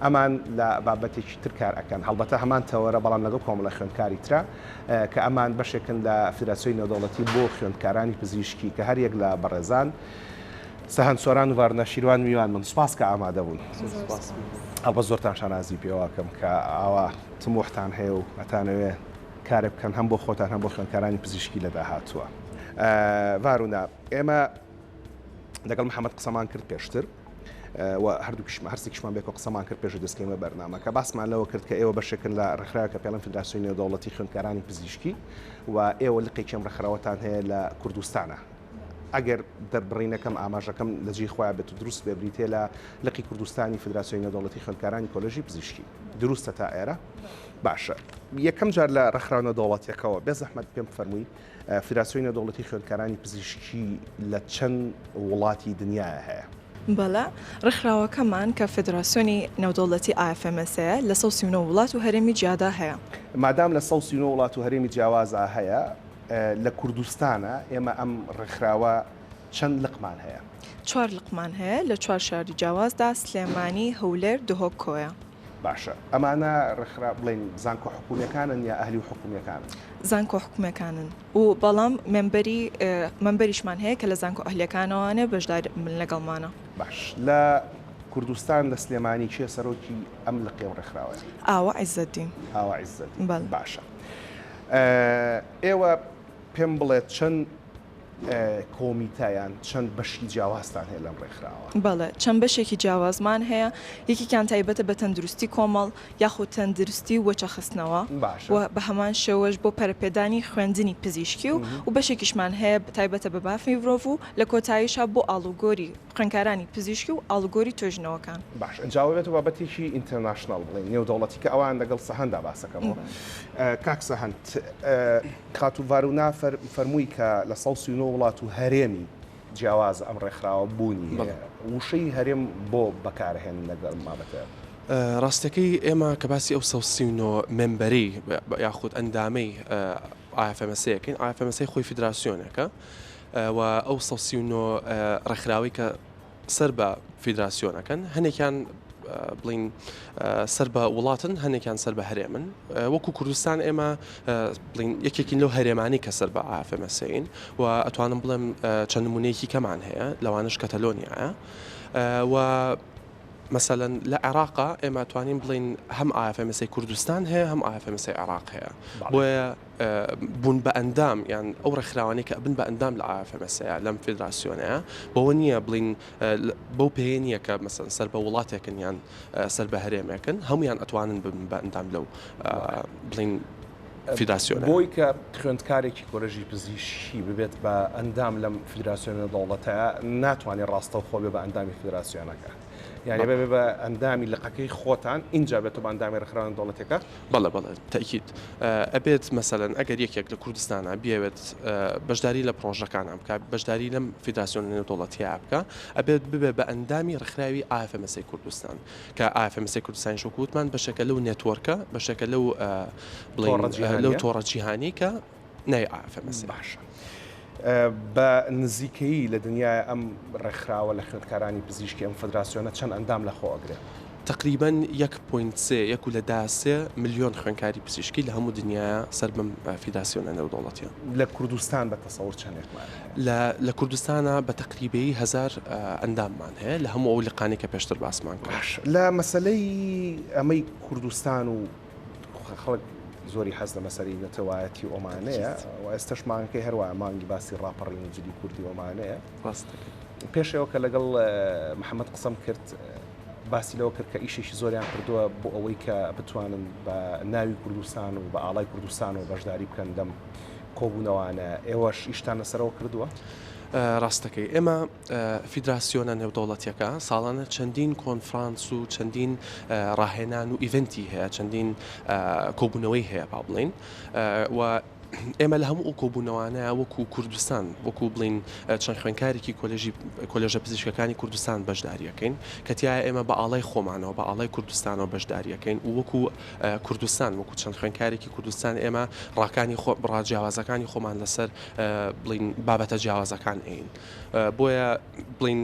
ئەمان لە بابەتێکی تر کار ئەکەن هەڵبەتە هەمان تەوەرە بەڵام لەگەڵ کۆمەڵە خوێندکاری ترە کە ئەمان بەشێکن لە فیدراسیۆنی نێودەوڵەتی بۆ خوێندکارانی پزیشکی کە هەریەک لە بەڕێزان سەهەند سۆران و ڤارنا شیروان میوان بن سوپاس کە ئامادە بوون. هەڵبەت زۆرتان شانازی پێوەکەم کە ئاوا تموحتان هەیە و ئەتانەوێ کارێک بکەن هەم بۆ خۆتان هەم بۆ خوێندکارانی پزیشکی لە داهاتووە. ڤارونا، ئێمە لەگەڵ محەممەد قسەمان کرد پێشتر و هەردووکیشمان هەرسێکیشمان بێکەوە قسەمان کرد پێش دەستکەیمە بەرنامەکە باسمان لەوە کرد کە ئێوە بەشێکن لە ڕێکخراوێکە پێڵێن فدراسیۆنی نێودەوڵەتی خوێندکارانی پزیشکی و ئێوە لقێکی ئەم ڕێکخراوەتان هەیە لە کوردستانە ئەگەر دەربڕینەکەم ئاماژەکەم لە جێی خۆیان بێت و دروست بێ بریتیە لە لقی کوردستانی فدراسیۆنی نێودەوڵەتی خوێندکارانی کۆلێژی پزیشکی دروستە تا ئێرە باشە یەکەم جار لە ڕێکخراوە نێودەوڵەتیەکەوە بێ زەحمەت پێم بفەرمووی فدراسیۆنی نێودەوڵەتی خوێندکارانی پزیشکی لە چەند وڵاتی دنیایا هەیە؟ بەڵێ، ڕێکخراوەکەمان کە فیدراسیۆنی نێودەوڵەتی IFMSA یە لە 139 وڵات و هەرێمی جیادا هەیە. مادام لە 139 وڵات و هەرێمی جیاوازا هەیە، لە کوردستانا ئێمە ئەم ڕێکخراوە چەند لقمان هەیە؟ چوار لقمان هەیە لە چوار شاری جیاوازدا، سلێمانی، هەولێر، دهۆک، کۆیە. باشە ئەمانە ڕێکخرا بڵێین زانکۆ حکومیەکانن یا ئەهلی و حکومیەکانن؟ زانکۆ حکومیەکانن و بەڵام member ی member یشمان هەیە کە لە زانکۆ ئەهلیەکانەوانە بەشدار بن لەگەڵمانە. باش لە کوردستان لە سلێمانی کێ سەرۆکی ئەم لقی ئەم ڕێکخراوەیە؟ ئاوە عیزەدین. ئاوە عیزەدین بەڵێ. باشە ئێوە پێم بڵێ چەند کۆمیتە یان چەند بەشی جیاوازتان هەیە لەم ڕێکخراوە؟ بەڵێ، چەند بەشێکی جیاوازمان هەیە، یەکێکیان تایبەتە بە تەندروستی کۆمەڵ یاخود تەندروستی و وەچەخستنەوە و بە هەمان شێوەش بۆ پەرەپێدانی خوێندنی پزیشکی و و بەشێکیشمان هەیە تایبەتە بە مافی مرۆڤ و لە کۆتاییشا بۆ ئاڵوگۆری خوێندکارانی پزیشکی و ئاڵوگۆری توێژینەوەکان. باشە ئینجا ئەوە بێتە بابەتێکی international بڵێین نێودەوڵەتی کە ئەوان لەگەڵ سەهەندا باسەکەمەوە. کاک سەهەند خاتوو ڤارونا فەرمووی کە لە 139 وڵات و هەرێمی جیاواز ئەم ڕێکخراوە بوونی هەیە. وشەی هەرێم بۆ بەکارهێنن لەگەڵ ئەم بابەتە؟ ڕاستەکەی ئێمە کە باسی ئەو 139 member ەی یاخود ئەندامەی IFMSA ئەکەین، IFMSA خۆی فیدراسیۆنێکە و ئەو 139 ڕێکخراوەی کە سەر بە فیدراسیۆنەکەن، هەنێکیان بڵین سەر بە وڵاتن، هەنێکیان سەر بە هەرێمن. وەکو کوردستان ئێمە بڵین یەکێکین لەو هەرێمانی کە سەر بە IFMSA ین و ئەتوانم بڵێم چەند نمونەیەکی کەمان هەیە، لەوانەش کەتەلۆنیایە و مەسەلەن لە عێراقا ئێمە توانین بڵین هەم IFMSA کوردستان هەیە هەم IFMSA عێراق هەیە، بۆیە بوون بە ئەندام یان ئەو ڕێکخراوانەی کە ئەبن بە ئەندام لە IFMSA لەم فیدراسیۆنەیە بەوە نییە بڵین بەو پێیە نییە کە مەسەن سەر بە وڵاتێکن یان سەر بە هەرێمێکن هەمویان ئەتوانن ببن بە ئەندام لەو بڵین فیدراسیۆنە. بۆی کە خوێندکارێکی کۆلێژی پزیشکی ببێت بە ئەندام لەم فیدراسیۆنە دەوڵەتەیە ناتوانێت ڕاستەوخۆ بێ بە ئەندامی فیدراسیۆنەکە. یانی بێ بە ئەندامی لقەکەی خۆتان ئینجا بێتەوە بە ئەندامی ڕێکخراوە نێودەوڵەتیەکە؟ بەڵێ بەڵێ تەئکید ئەبێت مەسەلەن ئەگەر یەکێک لە کوردستانا بیەوێت بەشداری لە پڕۆژەکانا بکا بەشداری لەم فیدراسیۆنە نێودەوڵەتیە بکا ئەبێت ببێ بە ئەندامی ڕێکخراوی IFMSA کوردستان کە IFMSA کوردستانیش وەکو وتمان بەشێکە لەو network ە بەشێکە لەو بڵێین لەو تۆڕە جیهانی کە ناوی IFMSA. باشە بە نزیکەیی لە دنیای ئەم ڕێکخراوە لە خوێندکارانی پزیشکی ئەم فدراسیۆنە چەند ئەندام لە خۆ ئەگرێ؟ تەقریبەن یەک point سێ، یەک و لە دا سێ، ملیۆن خوێندکاری پزیشکی لە هەموو دنیایا سەر بەم فیدراسیۆنە نێودەوڵەتیە. لە کوردستان بە تەسەور چەندێکمان هەیە؟ لە لە کوردستانا بە تەقریبەیی هەزار ئەنداممان هەیە لە هەموو ئەو لقانەی کە پێشتر باسمان کرد. باشە لە مەسەلەی ئەمەی کوردستان و خەڵک زۆری حەز لە مەسەلەی نەتەوایەتی و ئەمانەیە و ئێستەش مانگەکەی هەر وایە مانگی باسی ڕاپەڕین و جلی کوردی و ئەمانەیە. ڕاست دەکەی. پێش ئەوە کە لەگەڵ محەمەد قسەم کرد باسی لەوە کرد کە ئیشێکی زۆریان کردووە بۆ ئەوەی کە بتوانن بە ناوی کوردستان و بە ئاڵای کوردستانەوە بەشداری بکەن لەم کۆبوونەوانە ئێوەش ئیشتان لەسەرەوە کردووە؟ ڕاست دەکەی ئێمە فیدراسیۆنە نێودەوڵەتیەکە ساڵانە چەندین کۆنفرانس و چەندین ڕاهێنان و event ی هەیە چەندین کۆبوونەوەی هەیە با بڵین و ئێمە لە هەموو ئەو کۆبوونەوانە وەکو کوردستان وەکو بڵین چەند خوێنکارێکی کۆلێژی کۆلێژە پزیشکەکانی کوردستان بەشداریەکەین کە تیایا ئێمە بە ئاڵای خۆمانەوە بە ئاڵای کوردستانەوە بەشداریەکەین و وەکو کوردستان وەکو چەند خوێنکارێکی کوردستان ئێمە ڕاکانی خۆ ڕا جیاوازەکانی خۆمان لەسەر بڵین بابەتە جیاوازەکان ئەین بۆیە بڵین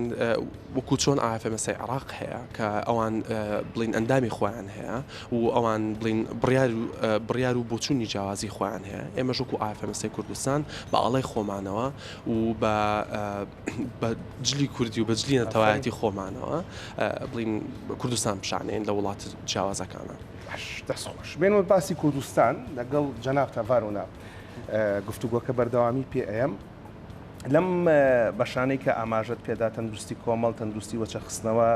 وەکو چۆن IFMSA عێراق هەیە کە ئەوان بڵین ئەندامی خۆیان هەیە و ئەوان بڵین بڕیار بڕیار و بۆچوونی جیاوازی خۆیان هەیە ئێمەش وەکو IFMSA کوردستان بە ئاڵای خۆمانەوە و بە بە جلی کوردی و بە جلی نەتەوایەتی خۆمانەوە بڵین کوردستان پیشانێن لە وڵاتە جیاوازەکانە. باش دەست خۆش. بێنمە باسی کوردستان لەگەڵ جەنابتا ڤارۆنا گفتوگۆکە بەردەوامی پێ ئەیەم. لەم بەشانەی کە ئاماژەت پێدا تەندروستی کۆمەڵ، تەندروستی وەچەخستنەوە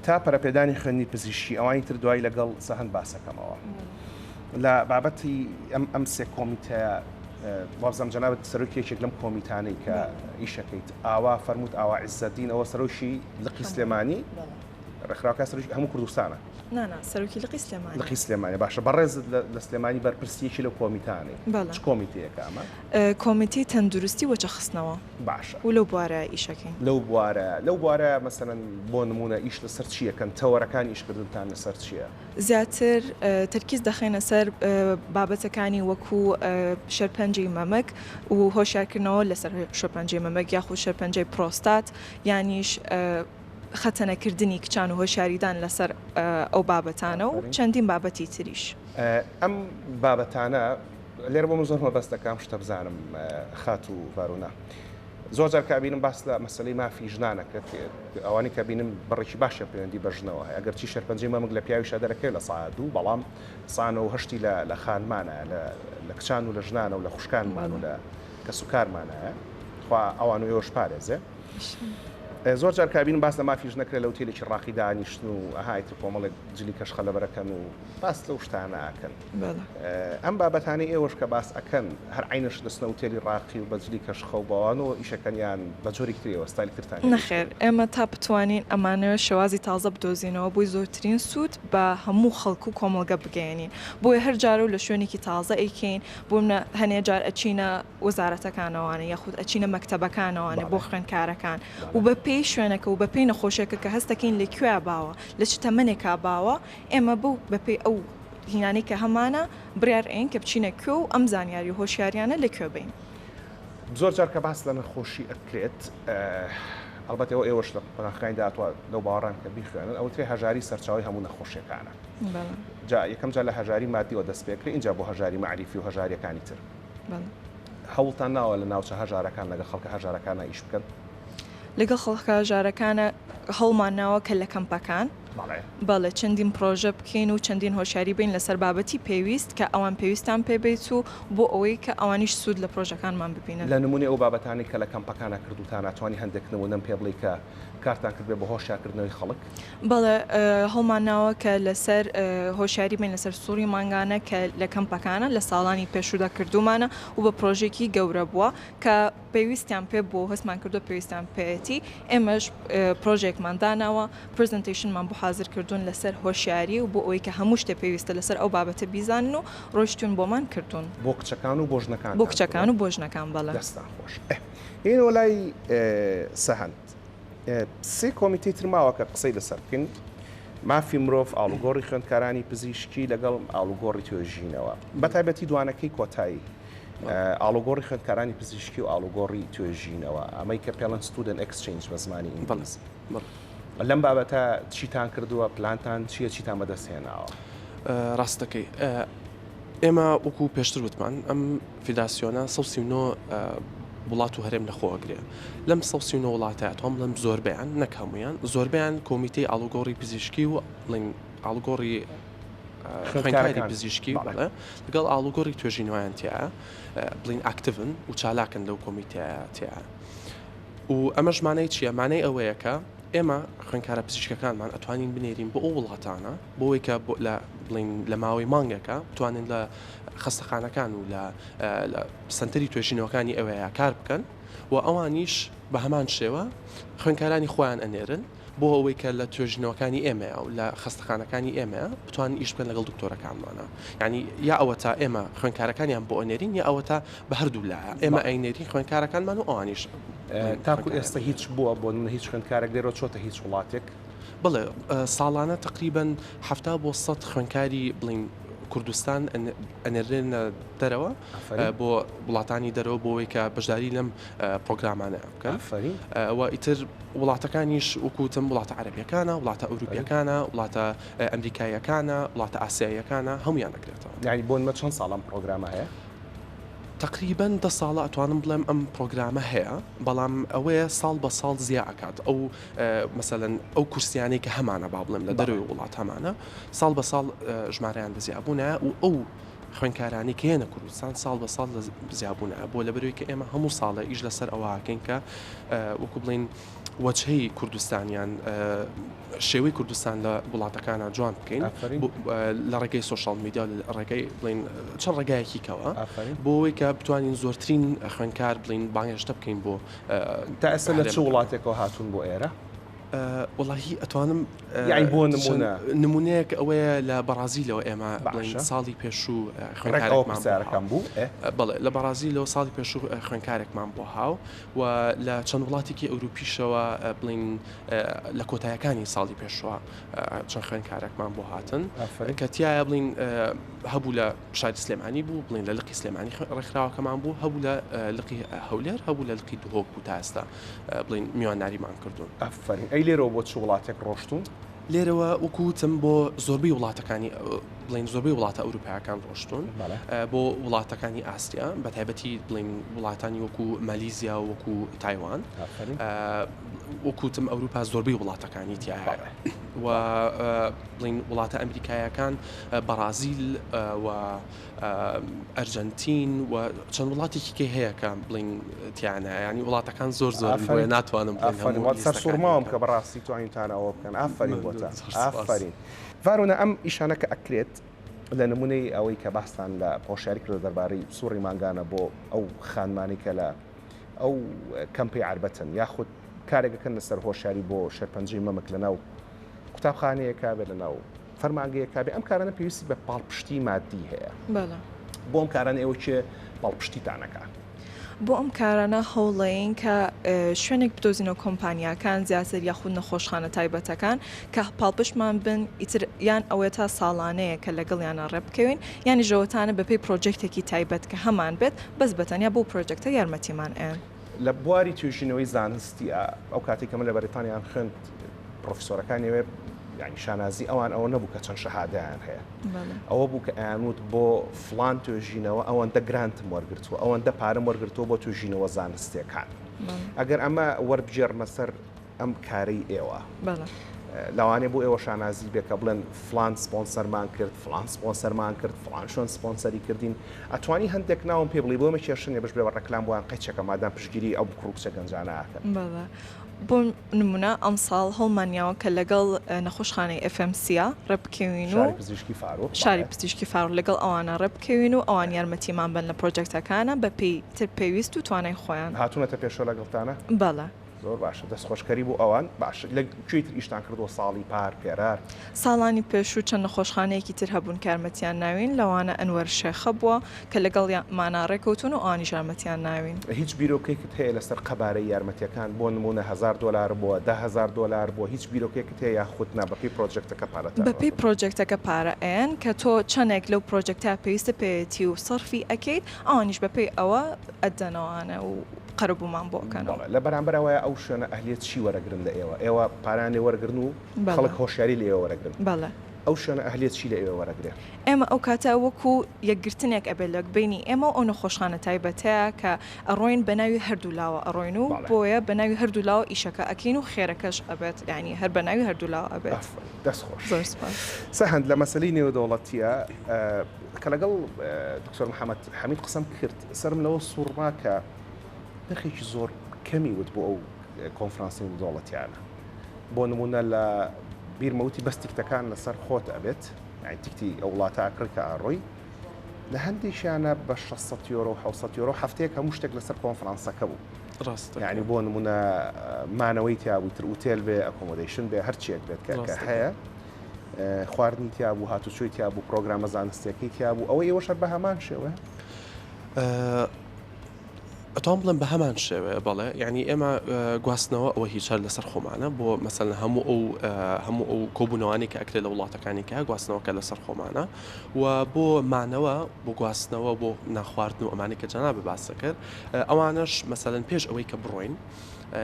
تا پەرەپێدانی خوێندنی پزیشکی ئەوانی تر دوایی لەگەڵ سەهەند باسەکەمەوە. لە بابەتی ئەم ئەم سێ کۆمیتەیە وابزانم جەنابت سەرۆکی یەکێک لەم کۆمیتانەی کە ئیشەکەیت ئاوا فەرمووت ئاوا عیزەدین ئەوە سەرۆکی لقی سلێمانی ڕێکخراوەکە سەرۆکی هەموو کوردستانە. نا نا سەرۆکی لقی سلێمانی. لقی سلێمانی باشە بەڕێزت لە سلێمانی بەرپرسی یەکی لەو کۆمیتانەی. بەڵێ. چ کۆمیتەیەکە ئەمە؟ کۆمیتەی تەندروستی وەچەخستنەوە. باشە. و لەو بوارە ئیشەکەین. لەو بوارە لەو بوارە مەسەلەن بۆ نموونە ئیش لەسەر چی ئەکەن؟ تەوەرەکانی ئیشکردنتان لەسەر چییە؟ زیاتر تەرکیز دەخەینە سەر بابەتەکانی وەکو شێرپەنجەی مەمک و هۆشیارکردنەوە لەسەر شێرپەنجەی مەمک یاخود شێرپەنجەی پرۆستات یانیش. خەتەنەکردنی کچان و هۆشیاریدان لەسەر ئەو بابەتانە و چەندین بابەتی تریش. ئەم بابەتانە لێرە بۆ من زۆر مەبەستە کە ئەم شتە بزانم خاتوو ڤارونا. زۆر جار کە ئەبینم باس لە مەسەلەی مافی ژنان ئەکرێت ئەوانەی کە بینم بڕێکی باشیان پەیوەندی بە ژنەوە هەیە ئەگەرچی شێرپەنجەی مەمک لە پیاویشا دەرەکەوێت لە سەعات دوو بەڵام سا 98ی لە لە خانمانە لە لە کچان و لە ژنانە و لە خوشکانمان و لە کەسوکارمانایە خوا ئەوان و ئێوەش پارێزێ زۆر جار کە بینم باس لە مافی ژنە کرێ لە ئوتێلێکی ڕاقی دانیشتن و ئەها ئیتر کۆمەڵێک جلی کەشخە لەبەرەکەن و باس لەو شتانە ئەکەن ئەم بابەتانەی ئێوەش کە باس ئەکەن هەر عەینەش دەچنە ئوتێلی ڕاقی و بە جلی کەشخە و بەوانەوە ئیش ئەکەن یان بە جۆرێکی تر ئێوە ستایلی ترتان هەیە؟ نەخێر ئێمە تا بتوانین ئەمانەوێت شێوازی تازە بدۆزینەوە بۆی زۆرترین سوود بە هەموو خەڵک و کۆمەڵگە بگەیەنین بۆیە هەر جارە و لە شوێنێکی تازە ئەیکەین بۆ منە هەنێ جار ئەچینە وەزارەتەکانەوانێ یاخود ئەچینە مەکتەبەکانەوانێ بۆ خوێندکارەکان و بە پێی شوێنەکە و بە پێی نەخۆشیەکە کە هەستەکەین لە کوێ باوە لە چ تەمەنێکا باوە ئێمە بەو بە پێی ئەو هینانەی کە هەمانە بڕیار ئەیەین کە بچینە کوێ و ئەم زانیاری و هۆشیاریانە لە کوێ بەین. زۆر جار کە باس لە نەخۆشی ئەکرێت ئەڵبەت ئەوە ئێوەش لە قۆناخەکانی داهاتوە لەو باوەڕان کە بیخوێنن ئەوترێ هەژاری سەرچاوەی هەموو نەخۆشیەکانە جا یەکەم جار لە هەژاری مادیەوە دەست پێکرێ ئینجا بۆ هەژاری مەعریفی و هەژاریەکانی تر هەوڵتان ناوە لە ناوچە هەژارەکان لەگەڵ خەڵکە هەژارەکانا ئیش بکەن؟ لەگەڵ خەڵکە هەژارەکانە هەوڵمان ناوە کە لە کەمپەکان بەڵێ چەندین پرۆژە بکەین و چەندین هۆشیاری بین لەسەر بابەتی پێویست کە ئەوان پێویستان پێ بێت و بۆ ئەوەی کە ئەوانیش سوود لە پرۆژەکانمان ببینن. لە نموونەی ئەو بابەتانەی کە لە کەمپەکانا کردووتانە توانی هەندێک نموونەم پێ بڵێی کە کارتان کردبێ بۆ هۆشیارکردنەوەی خەڵک؟ بەڵێ هەوڵمان ناوە کە لەسەر هۆشیاری بین لەسەر سوڕی مانگانە کە لە کەمپەکانە لە ساڵانی پێشوودا کردوومانە و بە پرۆژێکی گەورە بووە کە پێویستیان پێ بووە و هەستمان کردووە پێویستیان پێیەتی، ئێمەش پرۆژەیەکمان داناوە، presentation مان بۆ حازر کردوون لەسەر هۆشیاری و بۆ ئەوەی کە هەموو شتێ پێویستە لەسەر ئەو بابەتە بیزانن و ڕۆیشتوون بۆمان کردوون. بۆ کچەکان و بۆ ژنەکانتان بۆ کچەکان و بۆ ژنەکان بەڵێ. دەستتان خۆش. ئێینەوە لای سەهەند. سێ کۆمیتەی تر ماوە کە قسەی لەسەر بکەین، مافی مرۆڤ، ئاڵوگۆڕی خوێندکارانی پزیشکی لەگەڵ ئاڵوگۆڕی توێژینەوە، بەتایبەتی دوانەکەی کۆتایی. ئاڵوگۆڕی خوێندکارانی پزیشکی و ئاڵوگۆڕی توێژینەوە، ئەمەی کە پێڵێن student exchange بە زمانی ئینگلیزی. لەم بابەتە چیتان کردووە، پلانتان چییە، چیتان بەدەست هێناوە؟ ڕاست دەکەی. ئێمە وەکو پێشتر وتمان ئەم فیدراسیۆنە 139 وڵات و هەرێم لەخۆ ئەگرێ. لەم 139 وڵاتە ئەتوانم بڵێم زۆربەیان نەک هەموویان زۆربەیان کۆمیتەی ئاڵوگۆڕی پزیشکی و بڵێین ئاڵوگۆڕی خوێندکاری پزیشکی بەڵێ لەگەڵ ئاڵوگۆڕی توێژینەوەیان تیایە بڵین active ن و چالاکن لەو کۆمیتەیە تیایە و ئەمەش مانای چییە مانای ئەوەیە کە ئێمە خوێندکارە پزیشکەکانمان ئەتوانین بنێرین بۆ ئەو وڵاتانە بۆی کە لە بڵین لە ماوەی مانگەکە بتوانن لە خەستەخانەکان و لە سنتەری توێژینەوەکانی ئەوەیە کار بکەن و ئەوانیش بە هەمان شێوە خوێندکارانی خۆیان ئەنێرن بۆ ئەوەی کە لە توێژینەوەکانی ئێمەیا و لە خەستەخانەکانی ئێمەیا بتوانن ئیش بکەن لەگەڵ دکتۆرەکانمانا یانی یا ئەوەتا ئێمە خوێندکارەکانیان بۆ ئەنێرین یا ئەوەتا بە هەردوو لایە ئێمە ئەینێرین خوێندکارەکانمان و ئەوانیش تاکو ئێستا هیچ بووە بۆ نمونە هیچ خوێندکارێک لێرەوە چۆتە هیچ وڵاتێک؟ بەڵێ ساڵانە تەقریبەن 70 بۆ 100 خوێندکاری بڵین کوردستان ئەنێرێنە دەرەوە بۆ وڵاتانی دەرەوە بۆ ئەوەی کە بەشداری لەم پرۆگرامانە بکەن و ئیتر وڵاتەکانیش وەکو وتم وڵاتە عەرەبیەکانە، وڵاتە ئەوروپیەکانە، وڵاتە ئەمریکاییەکانە، وڵاتە ئاسیاییەکانە، هەموویان ئەگرێتەوە. یانی بۆ نمە چەند ساڵە ئەم پڕۆگرامە هەیە؟ تەقریبەن دە ساڵە ئەتوانم بڵێم ئەم پڕۆگرامە هەیە، بەڵام ئەوەیە ساڵ بە ساڵ زیا ئەکات ئەو مەسەلەن ئەو کورسیانەی کە هەمانە با بڵێم لە دەرەوەی وڵات هەمانە ساڵ بە ساڵ ژمارەیان لە زیابوونایە و ئەو خوێندکارانی کە یەنە کوردستان ساڵ بە ساڵ لە زیابوونە بۆ لەبەرەوەی کە ئێمە هەموو ساڵە ئیش لەسەر ئەوە ئەکەین کە وەکو بڵێین وەجهەی کوردستان یان شێوەی کوردستان لە وڵاتەکانە جوان بکەین لە ڕێگەی social media لە ڕێگەی بڵین چەند ڕێگایەکی کەوە بۆ ئەوەی کە بتوانین زۆرترین خوێندکار بڵین بانگهێشتە بکەین بۆ تا ئێستا لە چ وڵاتێکەوە هاتوون بۆ ئێرە؟ وەڵاهی ئەتوانم یانی بۆ نمونە نمونەیەک ئەوەیە لە بەڕازیلەوە ئێمە بڵێین ساڵی پێشوو خوێندکارێکمان بوو بەڵێ لە بەڕازیلەوە ساڵی پێشوو خوێندکارێکمان بۆ هاو و لە چەند وڵاتێکی ئەوروپیشەوە بڵین لە کۆتایەکانی ساڵی پێشوە چەند خوێندکارێکمان بۆ هاتن کە تایە بڵین هەبوو لە شاری سلێمانی بوو بڵین لە لقی سلێمانی ڕێکخراوەکەمان بوو هەبوو لە لقی هەولێر هەبوو لە لقی دهۆک بوو تا ئێستا بڵێین میوانداریمان کردوون. ئافەرین. ئەی لێرەوە بۆ چ وڵاتێک ڕۆشتوون؟ لێرەوە وەکو وتم بۆ زۆربەی وڵاتەکانی بڵێین زۆربەی وڵاتە ئەوروپایەکان ڕۆشتوون بۆ وڵاتەکانی ئاسیا بە تایبەتی بڵێین وڵاتانی وەکو مالیزیا و وەکو تایوان وەکو وتم ئەوروپا زۆربەی وڵاتەکانی تایە و بڵێین وڵاتە ئەمریکایەکان بەڕازیل و ئەرجەنتین و چەند وڵاتێکی کەی هەیە کە بڵین تیانە ینی وڵاتەکان زۆر زۆر بۆیە ناتوانم سەرسوڕماوم کە بەڕاستی توانیتان ئەوە بکەن ئافرین بۆتان ئافرین ڤارۆنە ئەم ئیشانە کە ئەکرێت لە نمونەی ئەوەی کە باستان لە هۆشیاری کردە دەربارەی سوڕی مانگانە بۆ ئەو خانمانی کە لە ئەو کەمپی عربەتن یاخود کارێکەکەن لەسەر هۆشیاری بۆ شێرپەنجەی مەمک لە ناو قوتابخانەیەکا بێت لە ناو فەرمانگەیەکا بێ ئەم کارانە پێویستی بە پاڵپشتی مادی هەیە. بەڵێ. بۆ ئەم کارانە ئێوە کێ پاڵپشتیتان ئەکا؟ بۆ ئەم کارانە هەوڵەیەین کە شوێنێک بدۆزینەوە کۆمپانیاکان زیاتر یاخود نەخۆشخانە تایبەتەکان کە پاڵپشتمان بن ئیتر یان ئەوەتا ساڵانەیە کە لەگەڵیانا ڕێبکەوین یانیش ئەوەتانە بەپێی پرۆجێکتێکی تایبەت کە هەمان بێت بەس بەتەنیا بەو پرۆجێکتە یارمەتیمان ئەیەن. لە بواری توێژینەوەی زانستیە ئەو کاتەی کە من لە بەریتانیام خوێند پرۆفیسۆرەکانی ئەوێ یعنی شانازی ئەوان ئەوە نەبوو کە چەند شەهادەیان هەیە ئەوە بوو کە ئەیانوت بۆ فلان توێژینەوە ئەوەندە grant م وەرگرتووە ئەوەندە پارەم وەرگرتووە بۆ توێژینەوە زانستیەکان ئەگەر ئەمە وەربگێڕمە سەر ئەم کارەی ئێوە لەوانەیە بۆ ئێوە شانازی بێ کە بڵێن فلان سپۆنسەرمان کرد فلان سپۆنسەرمان کرد فلان شوێن سپۆنسەری کردین ئەتوانی هەندێک ناوم پێ بڵێی بۆ ئێمە کێشە نیە بەش بێ بە ڕێکلام بۆیان قەیچەکە مادام پشتگیری ئەو کوڕ و کچە گەنجانە ئەکەن. بەڵێ بۆ نمونە ئەمساڵ هەوڵمان یاوە کە لەگەڵ نەخۆشخانەی FMC ڕێبکەوین و شاری پزیشکی فاروق شاری پزیشکی فاروق لەگەڵ ئەوانە ڕێبکەوین و ئەوان یارمەتیمان بەن لە پرۆجێکتەکانە بە پێی تر پێویست و توانای خۆیان. هاتوونەتە پێشەوە لەگەڵتانە؟ بەڵێ. زۆر باشە دەست خۆشکەری بۆ ئەوان باشە لە کوێی تر ئیشتان کردووە ساڵی پار پێرار؟ ساڵانی پێشوو چەند نەخۆشخانەیەکی تر هەبوون کە یارمەتیان ناوین لەوانە ئەنوەر شێخە بووە کە لەگەڵمانا ڕێکەوتوون و ئەوانیش یارمەتیان ناوین. هیچ بیرۆکەیکت هەیە لەسەر قەبارەی یارمەتیەکان بۆ نموونە هەزار دۆلار بووە 10,000 دۆلار بووە هیچ بیرۆکەیەکت هەیە یاخود نا بەپێی پرۆجێکتەکە پارەتان بەپێی وەردەگرن؟ پرۆجێکتەکە پارە ئەیەن کە تۆ چەنێک لەو پرۆجێکتە پێویستە پێیەتی و سەرفی ئەکەیت ئەوانیش بەپێی ئەوە ئەتدەنەوانە و قەرەبوومان بۆ ئەکەنەوە. بەڵێ لە بەرامبەر ئەوەیا ئەو شوێنە ئەهلیە چی وەرەگرن لە ئێوە؟ ئێوە پارەیان لێ وەرەگرن و خەڵک هۆشیاری لە ئێوە وەرەگرن. بەڵێ. ئەو شوێنە ئەهلیە چی لە ئێوە وەرەگرێ؟ ئێمە ئەو کاتە وەکو یەکگرتنێک ئەبێ لە بەینی ئێمە و ئەو نەخۆشخانە تایبەتەیە کە ئەڕۆین بە ناوی هەردوو لاوە ئەڕۆین و بۆیە بە ناوی هەردوو لاوە ئیشەکە ئەکەین و خێرەکەش ئەبێت یانی هەر بە ناوی هەردوو لاوە ئەبێت. ئافەرین دەست خۆش. زۆر سوپاس. سەهەند لە مەسەلەی نێودەوڵەتیە کە لەگەڵ دکتۆر محەمەد حەمید قسەم کرد سەرم لەوە سوڕما کە نرخێکی زۆر کەمی وت بۆ ئەو کۆنفرانسی نێودەوڵەتیانە بۆ نمونە لە بیرمە وتی بەس تیکتەکان لەسەر خۆت ئەبێت یعنی تیکتی ئەو وڵاتە ئەکڕی کە ئاڕۆی لە هەندێکیانە بە 600 یۆرۆ و 600 یۆرۆ هەفتەیەک هەموو شتێک لەسەر کۆنفرانسەکە بوو ڕاستە یعنی بۆ نمونە مانەوەی تیا بوو تر ئوتێل بێ accommodation بێ هەرچیەک بێت کە کە هەیە خواردنی تیا بوو هاتوچۆی تیا بوو پرۆگرامە زانستیەکەی تیا بوو ئەوە ئێوەش هەر بە هەمان شێوە ئەتوانم بڵێم بە هەمان شێوەیە بەڵێ یعنی ئێمە گواستنەوە ئەوە هیچ هەر لەسەر خۆمانە بۆ مەسەلەن هەموو ئەو هەموو ئەو کۆبوونەوانی کە ئەکرێت لە وڵاتەکانی کە گواستنەوەکە لەسەر خۆمانە و بۆ مانەوە بۆ گواستنەوە بۆ ناخواردن و ئەمانی کە جەنابت باس کرد ئەوانەش مەسەلەن پێش ئەوەی کە بڕۆین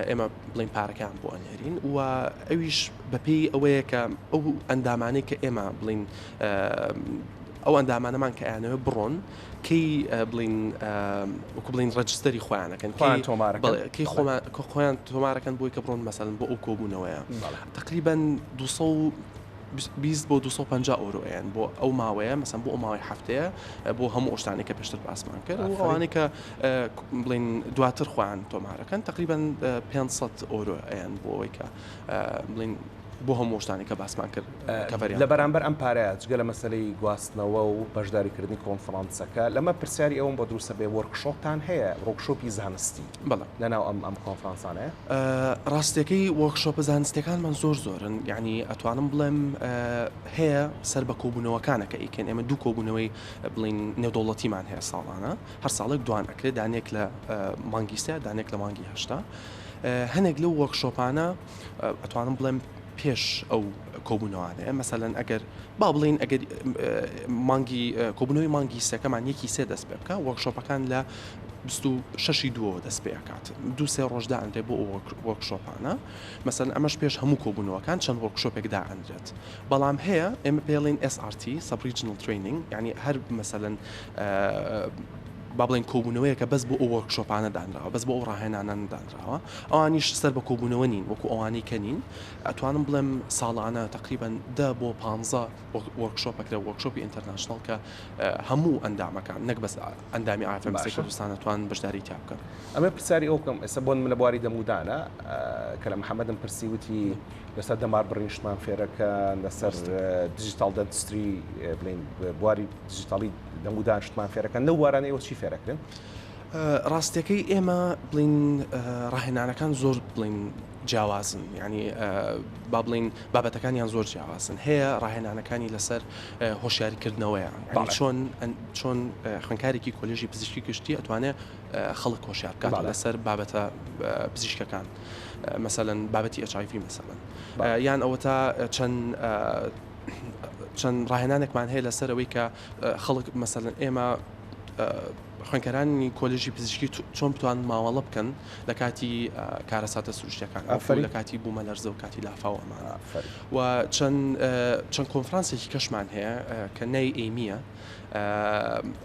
ئێمە بڵین پارەکەیان بۆ ئەنێرین و ئەویش بەپێی ئەوەیە کە ئەو ئەندامانەی کە ئێمە بڵین ئەو ئەندامانەمان کە ئەیانەوێت بڕۆن کەی بڵین وەکو بڵین register ی خۆیانەکەن خۆیان تۆمارەکەن کەی خۆمان خۆیان تۆمارەکەن بۆی کە بڕۆن مەسەلەن بۆ ئەو کۆبوونەوەیە تقریبا 220 بۆ 250 ئۆرۆ ئەیەن بۆ ئەو ماوەیە مەسەن بۆ ئەو ماوەی هەفتەیە بۆ هەموو ئەو شتانەی کە پێشتر باسمان کرد و ئەوانەی کە بڵین دواتر خۆیان تۆمارەکەن تقریبا 500 ئۆرۆ ئەیەن بۆ ئەوەی کە بڵین بۆ هەموو شتانێک کە باسمان کرد cover یان لە بەرامبەر ئەم پارەیە جگە لە مەسەلەی گواستنەوە و بەشداریکردنی کۆنفرانسەکە لەمە پرسیاری ئەوەم بۆ دروستە بێ workshop تان هەیە workshop ی زانستی بەڵێ لەناو ئەم ئەم کۆنفرانسانەیە؟ ڕاستیەکەی workshop ە زانستیەکانمان زۆر زۆرن یعنی ئەتوانم بڵێم هەیە سەر بە کۆبوونەوەکانە کە ئەیکەن ئێمە دوو کۆبوونەوەی بڵین نێودەوڵەتیمان هەیە ساڵانە هەر ساڵێک دوان ئەکرێت دانێک لە مانگی سێ دانێک لە مانگی هەشتا هەنێک لەو workshop انە ئەتوانم بڵێم 500. پێش ئەو کۆبوونەوانەیە مەسەلەن ئەگەر با بڵین ئەگەر مانگی کۆبوونەوەی مانگی سێکەمان یەکی سێ دەست پێ بکە workshop ەکان لە 26 دووەوە دەست پێ ئەکات دوو سێ ڕۆژ دائەنرێ بۆ ئەو workshop انە مەسەلەن ئەمەش پێش هەموو کۆبوونەوەکان چەند workshop ێک دائەنرێت بەڵام هەیە ئێمە پێڵین SRT Sub-Regional Training یعنی هەر مەسەلەن با بڵێین کۆبوونەوەیەکە بەس بۆ ئەو workshop انە دانراوە بەس بۆ ئەو ڕاهێنانانە دانراوە ئەوانیش سەر بە کۆبوونەوە نین وەکو ئەوانەی کە نین ئەتوانم بڵێم ساڵانە تقریبان دە بۆ پانزە workshop ئەکرێت workshop ی international کە هەموو ئەندامەکان نەک بەس ئەندامی IFMSA کوردستان ئەتوان بەشداری تیا بکەن. ئەمە پرسیاری ئەو بکەم ئێستا بۆ من لە بواری دەمودانە کە لە محەممەدم پرسی وتی لەسەر دەمار بڕین شتمان فێرەکەن لەسەر digital dentistry بڵین بواری دیجیتاڵی دەنگودان شتمان فێرەکەن لەو بوارانە ئێوە چی فێرەکرێن؟ ڕاستیەکەی ئێمە بڵین ڕاهێنانەکان زۆر بڵین جیاوازن یعنی با بڵین بابەتەکانیان زۆر جیاوازن هەیە ڕاهێنانەکانی لەسەر هۆشیاریکردنەوەیە چۆن چۆن خوێنکارێکی کۆلێژی پزیشکی گشتی ئەتوانێت خەڵک هۆشیار بکات لەسەر بابەتە پزیشکەکان مەسەلەن بابەتی HIV مەسەلەن یان ئەوەتا چەند چەند ڕاهێنانێکمان هەیە لەسەر ئەوەی کە خەڵک مەسەلەن ئێمە خوێنکارانی کۆلێژی پزیشکی چۆن بتوان مامەڵە بکەن لە کاتی کارەساتە سروشتەکان لە کاتی بوومەلەرزە و کاتی لافاو ئەمانە و چەند چەند کۆنفرانسێکی کەشمان هەیە کە نای ئەیمیە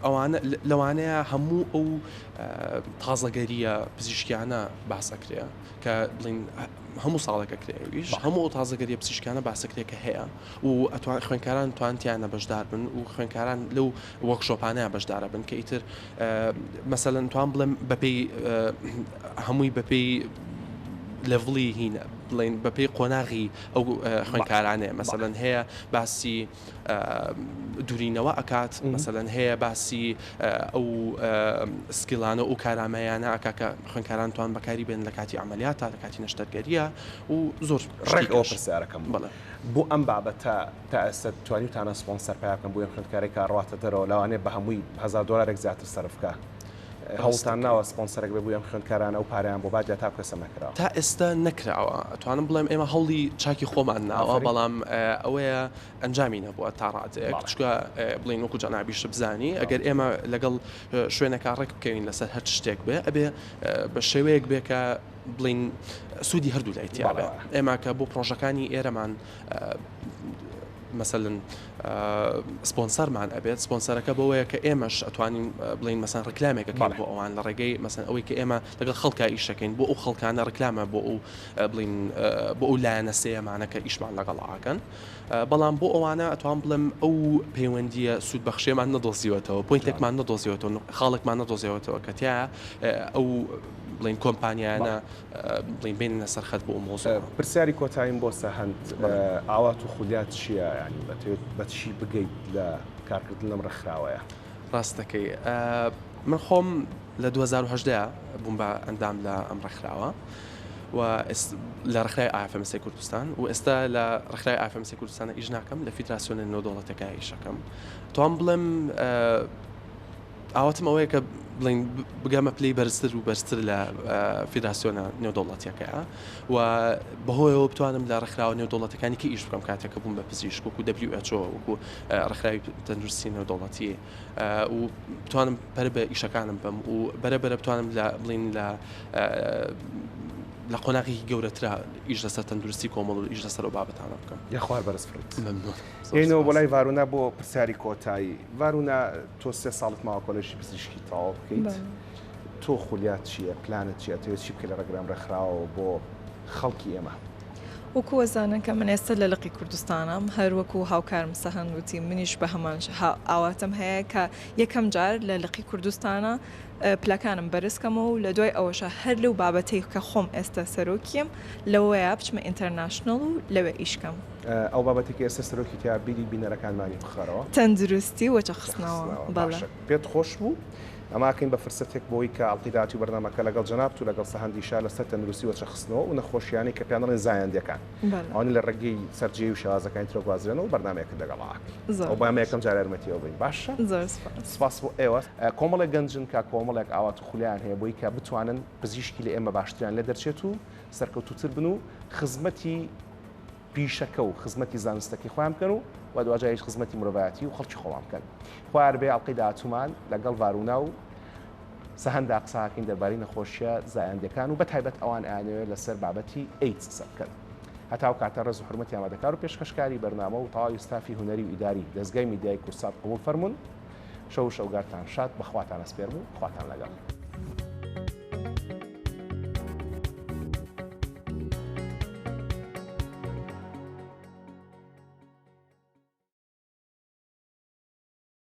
ئەوانە لەوانەیە هەموو ئەو تازەگەریە پزیشکیانە باس ئەکرێ کە بڵین هەموو ساڵێک ئەکرێ ئەویش هەموو ئەو تازەگەریە پزیشکانە باس ئەکرێ کە هەیە و ئەتوان خوێنکاران توانتیانە بەشدار بن و خوێنکاران لەو workshop انەیە بەشدارە بن کە ئیتر مەسەلەن توان بڵێم بەپێی هەمووی بەپێی level ی هینە بڵین بەپێی قۆناغی ئەو خوێنکارانەیە مەسەلەن هەیە باسی دورینەوە ئەکات مەسەلەن هەیە باسی ئەو skill انە و کارامەیانە ئەکا کە خوێندکاران توان بەکاری بێن لە کاتی عملیاتا لە کاتی نەشتەرگەریە و زۆر ڕێک ئەوە پرسیارەکەم بڵێ بۆ ئەم بابەتە تا ئێستا توانیوتانە سپۆنسەر پیا بکەن بۆ ئەم خوێندکارێک کە ڕاتە دەرەوە لەوانەیە بە هەمووی هەزار دۆلارێک زیاتر سەرف بکا هەوڵتان ناوە سپۆنسەرێک بێ بۆ ئەم خوێندکارانە ئەو پارەیان بۆ بات یا تا ئێستا نەکراوە؟ تا ئێستا نەکراوە ئەتوانم بڵێم ئێمە هەوڵی چاکی خۆمان ناوە بەڵام ئەوەیە ئەنجامی نەبووە تا ڕادەیەک چونکە بڵێین وەکو جەنابیشت بزانی ئەگەر ئێمە لەگەڵ شوێنەکە ڕێک بکەوین لەسەر هەر شتێک بێ ئەبێ بە شێوەیەک بێ کە بڵین سوودی هەردوو لای تیا بێ ئێمە کە بۆ پرۆژەکانی ئێرەمان مەسەلەن سپۆنسەرمان ئەبێت سپۆنسەرەکە بەوەیە کە ئێمەش ئەتوانین بڵین مەسەن ڕکلامێکە بۆ ئەوان لە ڕێگەی مەسەن ئەوەی کە ئێمە لەگەڵ خەڵکا ئیشەکەین بۆ ئەو خەڵکانە ڕکلامە بۆ ئەو بڵین بۆ ئەو لایەنە سێیەمانە کە ئیشمان لەگەڵ ئاکەن بەڵام بۆ ئەوانە ئەتوان بڵێم ئەو پەیوەندیە سوود بەخشێمان نەدۆزیوەتەوە point ێکمان نەدۆزیوەتەوە خاڵێکمان نەدۆزیوەتەوە کە تیا ئەو بڵین کۆمپانیانە بڵێین بێنینە سەر خەت بۆ ئەو مەوزوعە. پرسیاری کۆتاییم بۆ سەهەند، ئاوات و خولیات چییە؟ یانی ئەتەوێت بە چی بگەیت لە کارکردن لەم ڕێکخراوەیە؟ ڕاست دەکەی. من خۆم لە 2018 بووم بە ئەندام لە ئەم ڕێکخراوە و لە ڕێکخراوی IFMSA کوردستان و ئێستا لە ڕێکخراوی IFMSA کوردستان ئیش ناکەم لە فیدراسیۆنە نێودەوڵەتیەکە ئیشەکەم. توام بڵێم ئاواتم ئەوەیە کە بڵین بگەمە پلەی بەرزتر و بەرزتر لە فیدراسیۆنە نێودەوڵەتیەکەیە و بەهۆیەوە بتوانم لە ڕێکخراوە نێودەوڵەتەکانی کە ئیش بکەم کاتێک کە بووم بە پزیشک وەکو WHO وەکو ڕێکخراوی تەندروستی نێودەوڵەتی و بتوانم پەرە بە ئیشەکانم بەم و بەرە بەرە بتوانم لە بڵین لە لە قۆناغێکی گەورەترا ئیش لەسەر تەندروستی کۆمەڵ و ئیش لەسەر ئەو بابەتانە بکەم. یاخوا هەر بەرز فڕیت. مەمنون. یەینەوە بۆ لای ڤارونا بۆ پرسیاری کۆتایی. ڤارونا تۆ سێ ساڵت ماوە کۆلێژی پزیشکی تەواو بکەیت. تۆ خولیات چییە؟ پلانت چییە؟ ئەتەوێت چی بکەیت لە ڕێگەی ئەم ڕێکخراوەوە بۆ خەڵکی ئێمە؟ وەکو ئەزانن کە من ئێستا لە لقی کوردستانم، هەر وەکو هاوکارم سەهەند وتی منیش بە هەمان ئاواتم هەیە کە یەکەم جار لە لقی کوردستانە پلەکانم بەرز کەمەوە و لە دوای ئەوەشا هەر لەو بابەتەی کە خۆم ئێستا سەرۆکیم لەوەیا بچمە international و لەوێ ئیش کەم. ئەو بابەتەی کە ئێستا سەرۆکی تیا بیری بینەرەکانمانی بخەرەوە. تەندروستی و وەچەخستنەوە. بەڵێ. باشە پێت خۆش بوو ئەمە ئەکەین بە فرسەتێک بۆی کە ئەڵقەی داهاتووی بەرنامەکە لەگەڵ جەنابت و لەگەڵ سەهەندیشا لەسەر تەندروستی وەچەخستنەوە و نەخۆشیانەی کە پێیان دەڵێن زایەندیەکان ئەوانەی لە ڕێگەی سەرجێی و شێوازەکانی ترەوە گوازرێنەوە بەرنامەیەکت لەگەڵا ئەکەین. ئەو با ئێمە یەکەم جار یارمەتی ئەو بین باشە سپاس بۆ ئێوە کۆمەڵێک گەنجن کە کۆمەڵێک ئاوات و خولیان هەیە بۆی کە بتوانن پزیشکی لە ئێمە باشتریان لێ دەرچێت و سەرکەوتووتر بن و خزمەتی. پیشەکە و خزمەتی زانستەکەی خۆیان بکەن و و دواجاریش خزمەتی مرۆڤایەتی و خەڵکی خۆمان بکەن. خوایار بێ ئەڵقەی داهاتوومان لەگەڵ ڤارونا و سەهەندا قسە ئەکەین دەربارەی نەخۆشیە زایەندیەکان و بەتایبەت ئەوان ئەیانەوێت لەسەر بابەتی ئەیدز قسە بکەن. هەتا ئەو کاتە ڕێز و حورمەتی ئامادەکار و پێشکەشکاری بەرنامە و تەواوی ستافی هونەری و ئیداری دەزگای میدیایی کوردسات قبوڵ فەرموون. شەو و شەوگارتان شاد، بە خواتان ئەسپێرم و خواتان لەگەڵ.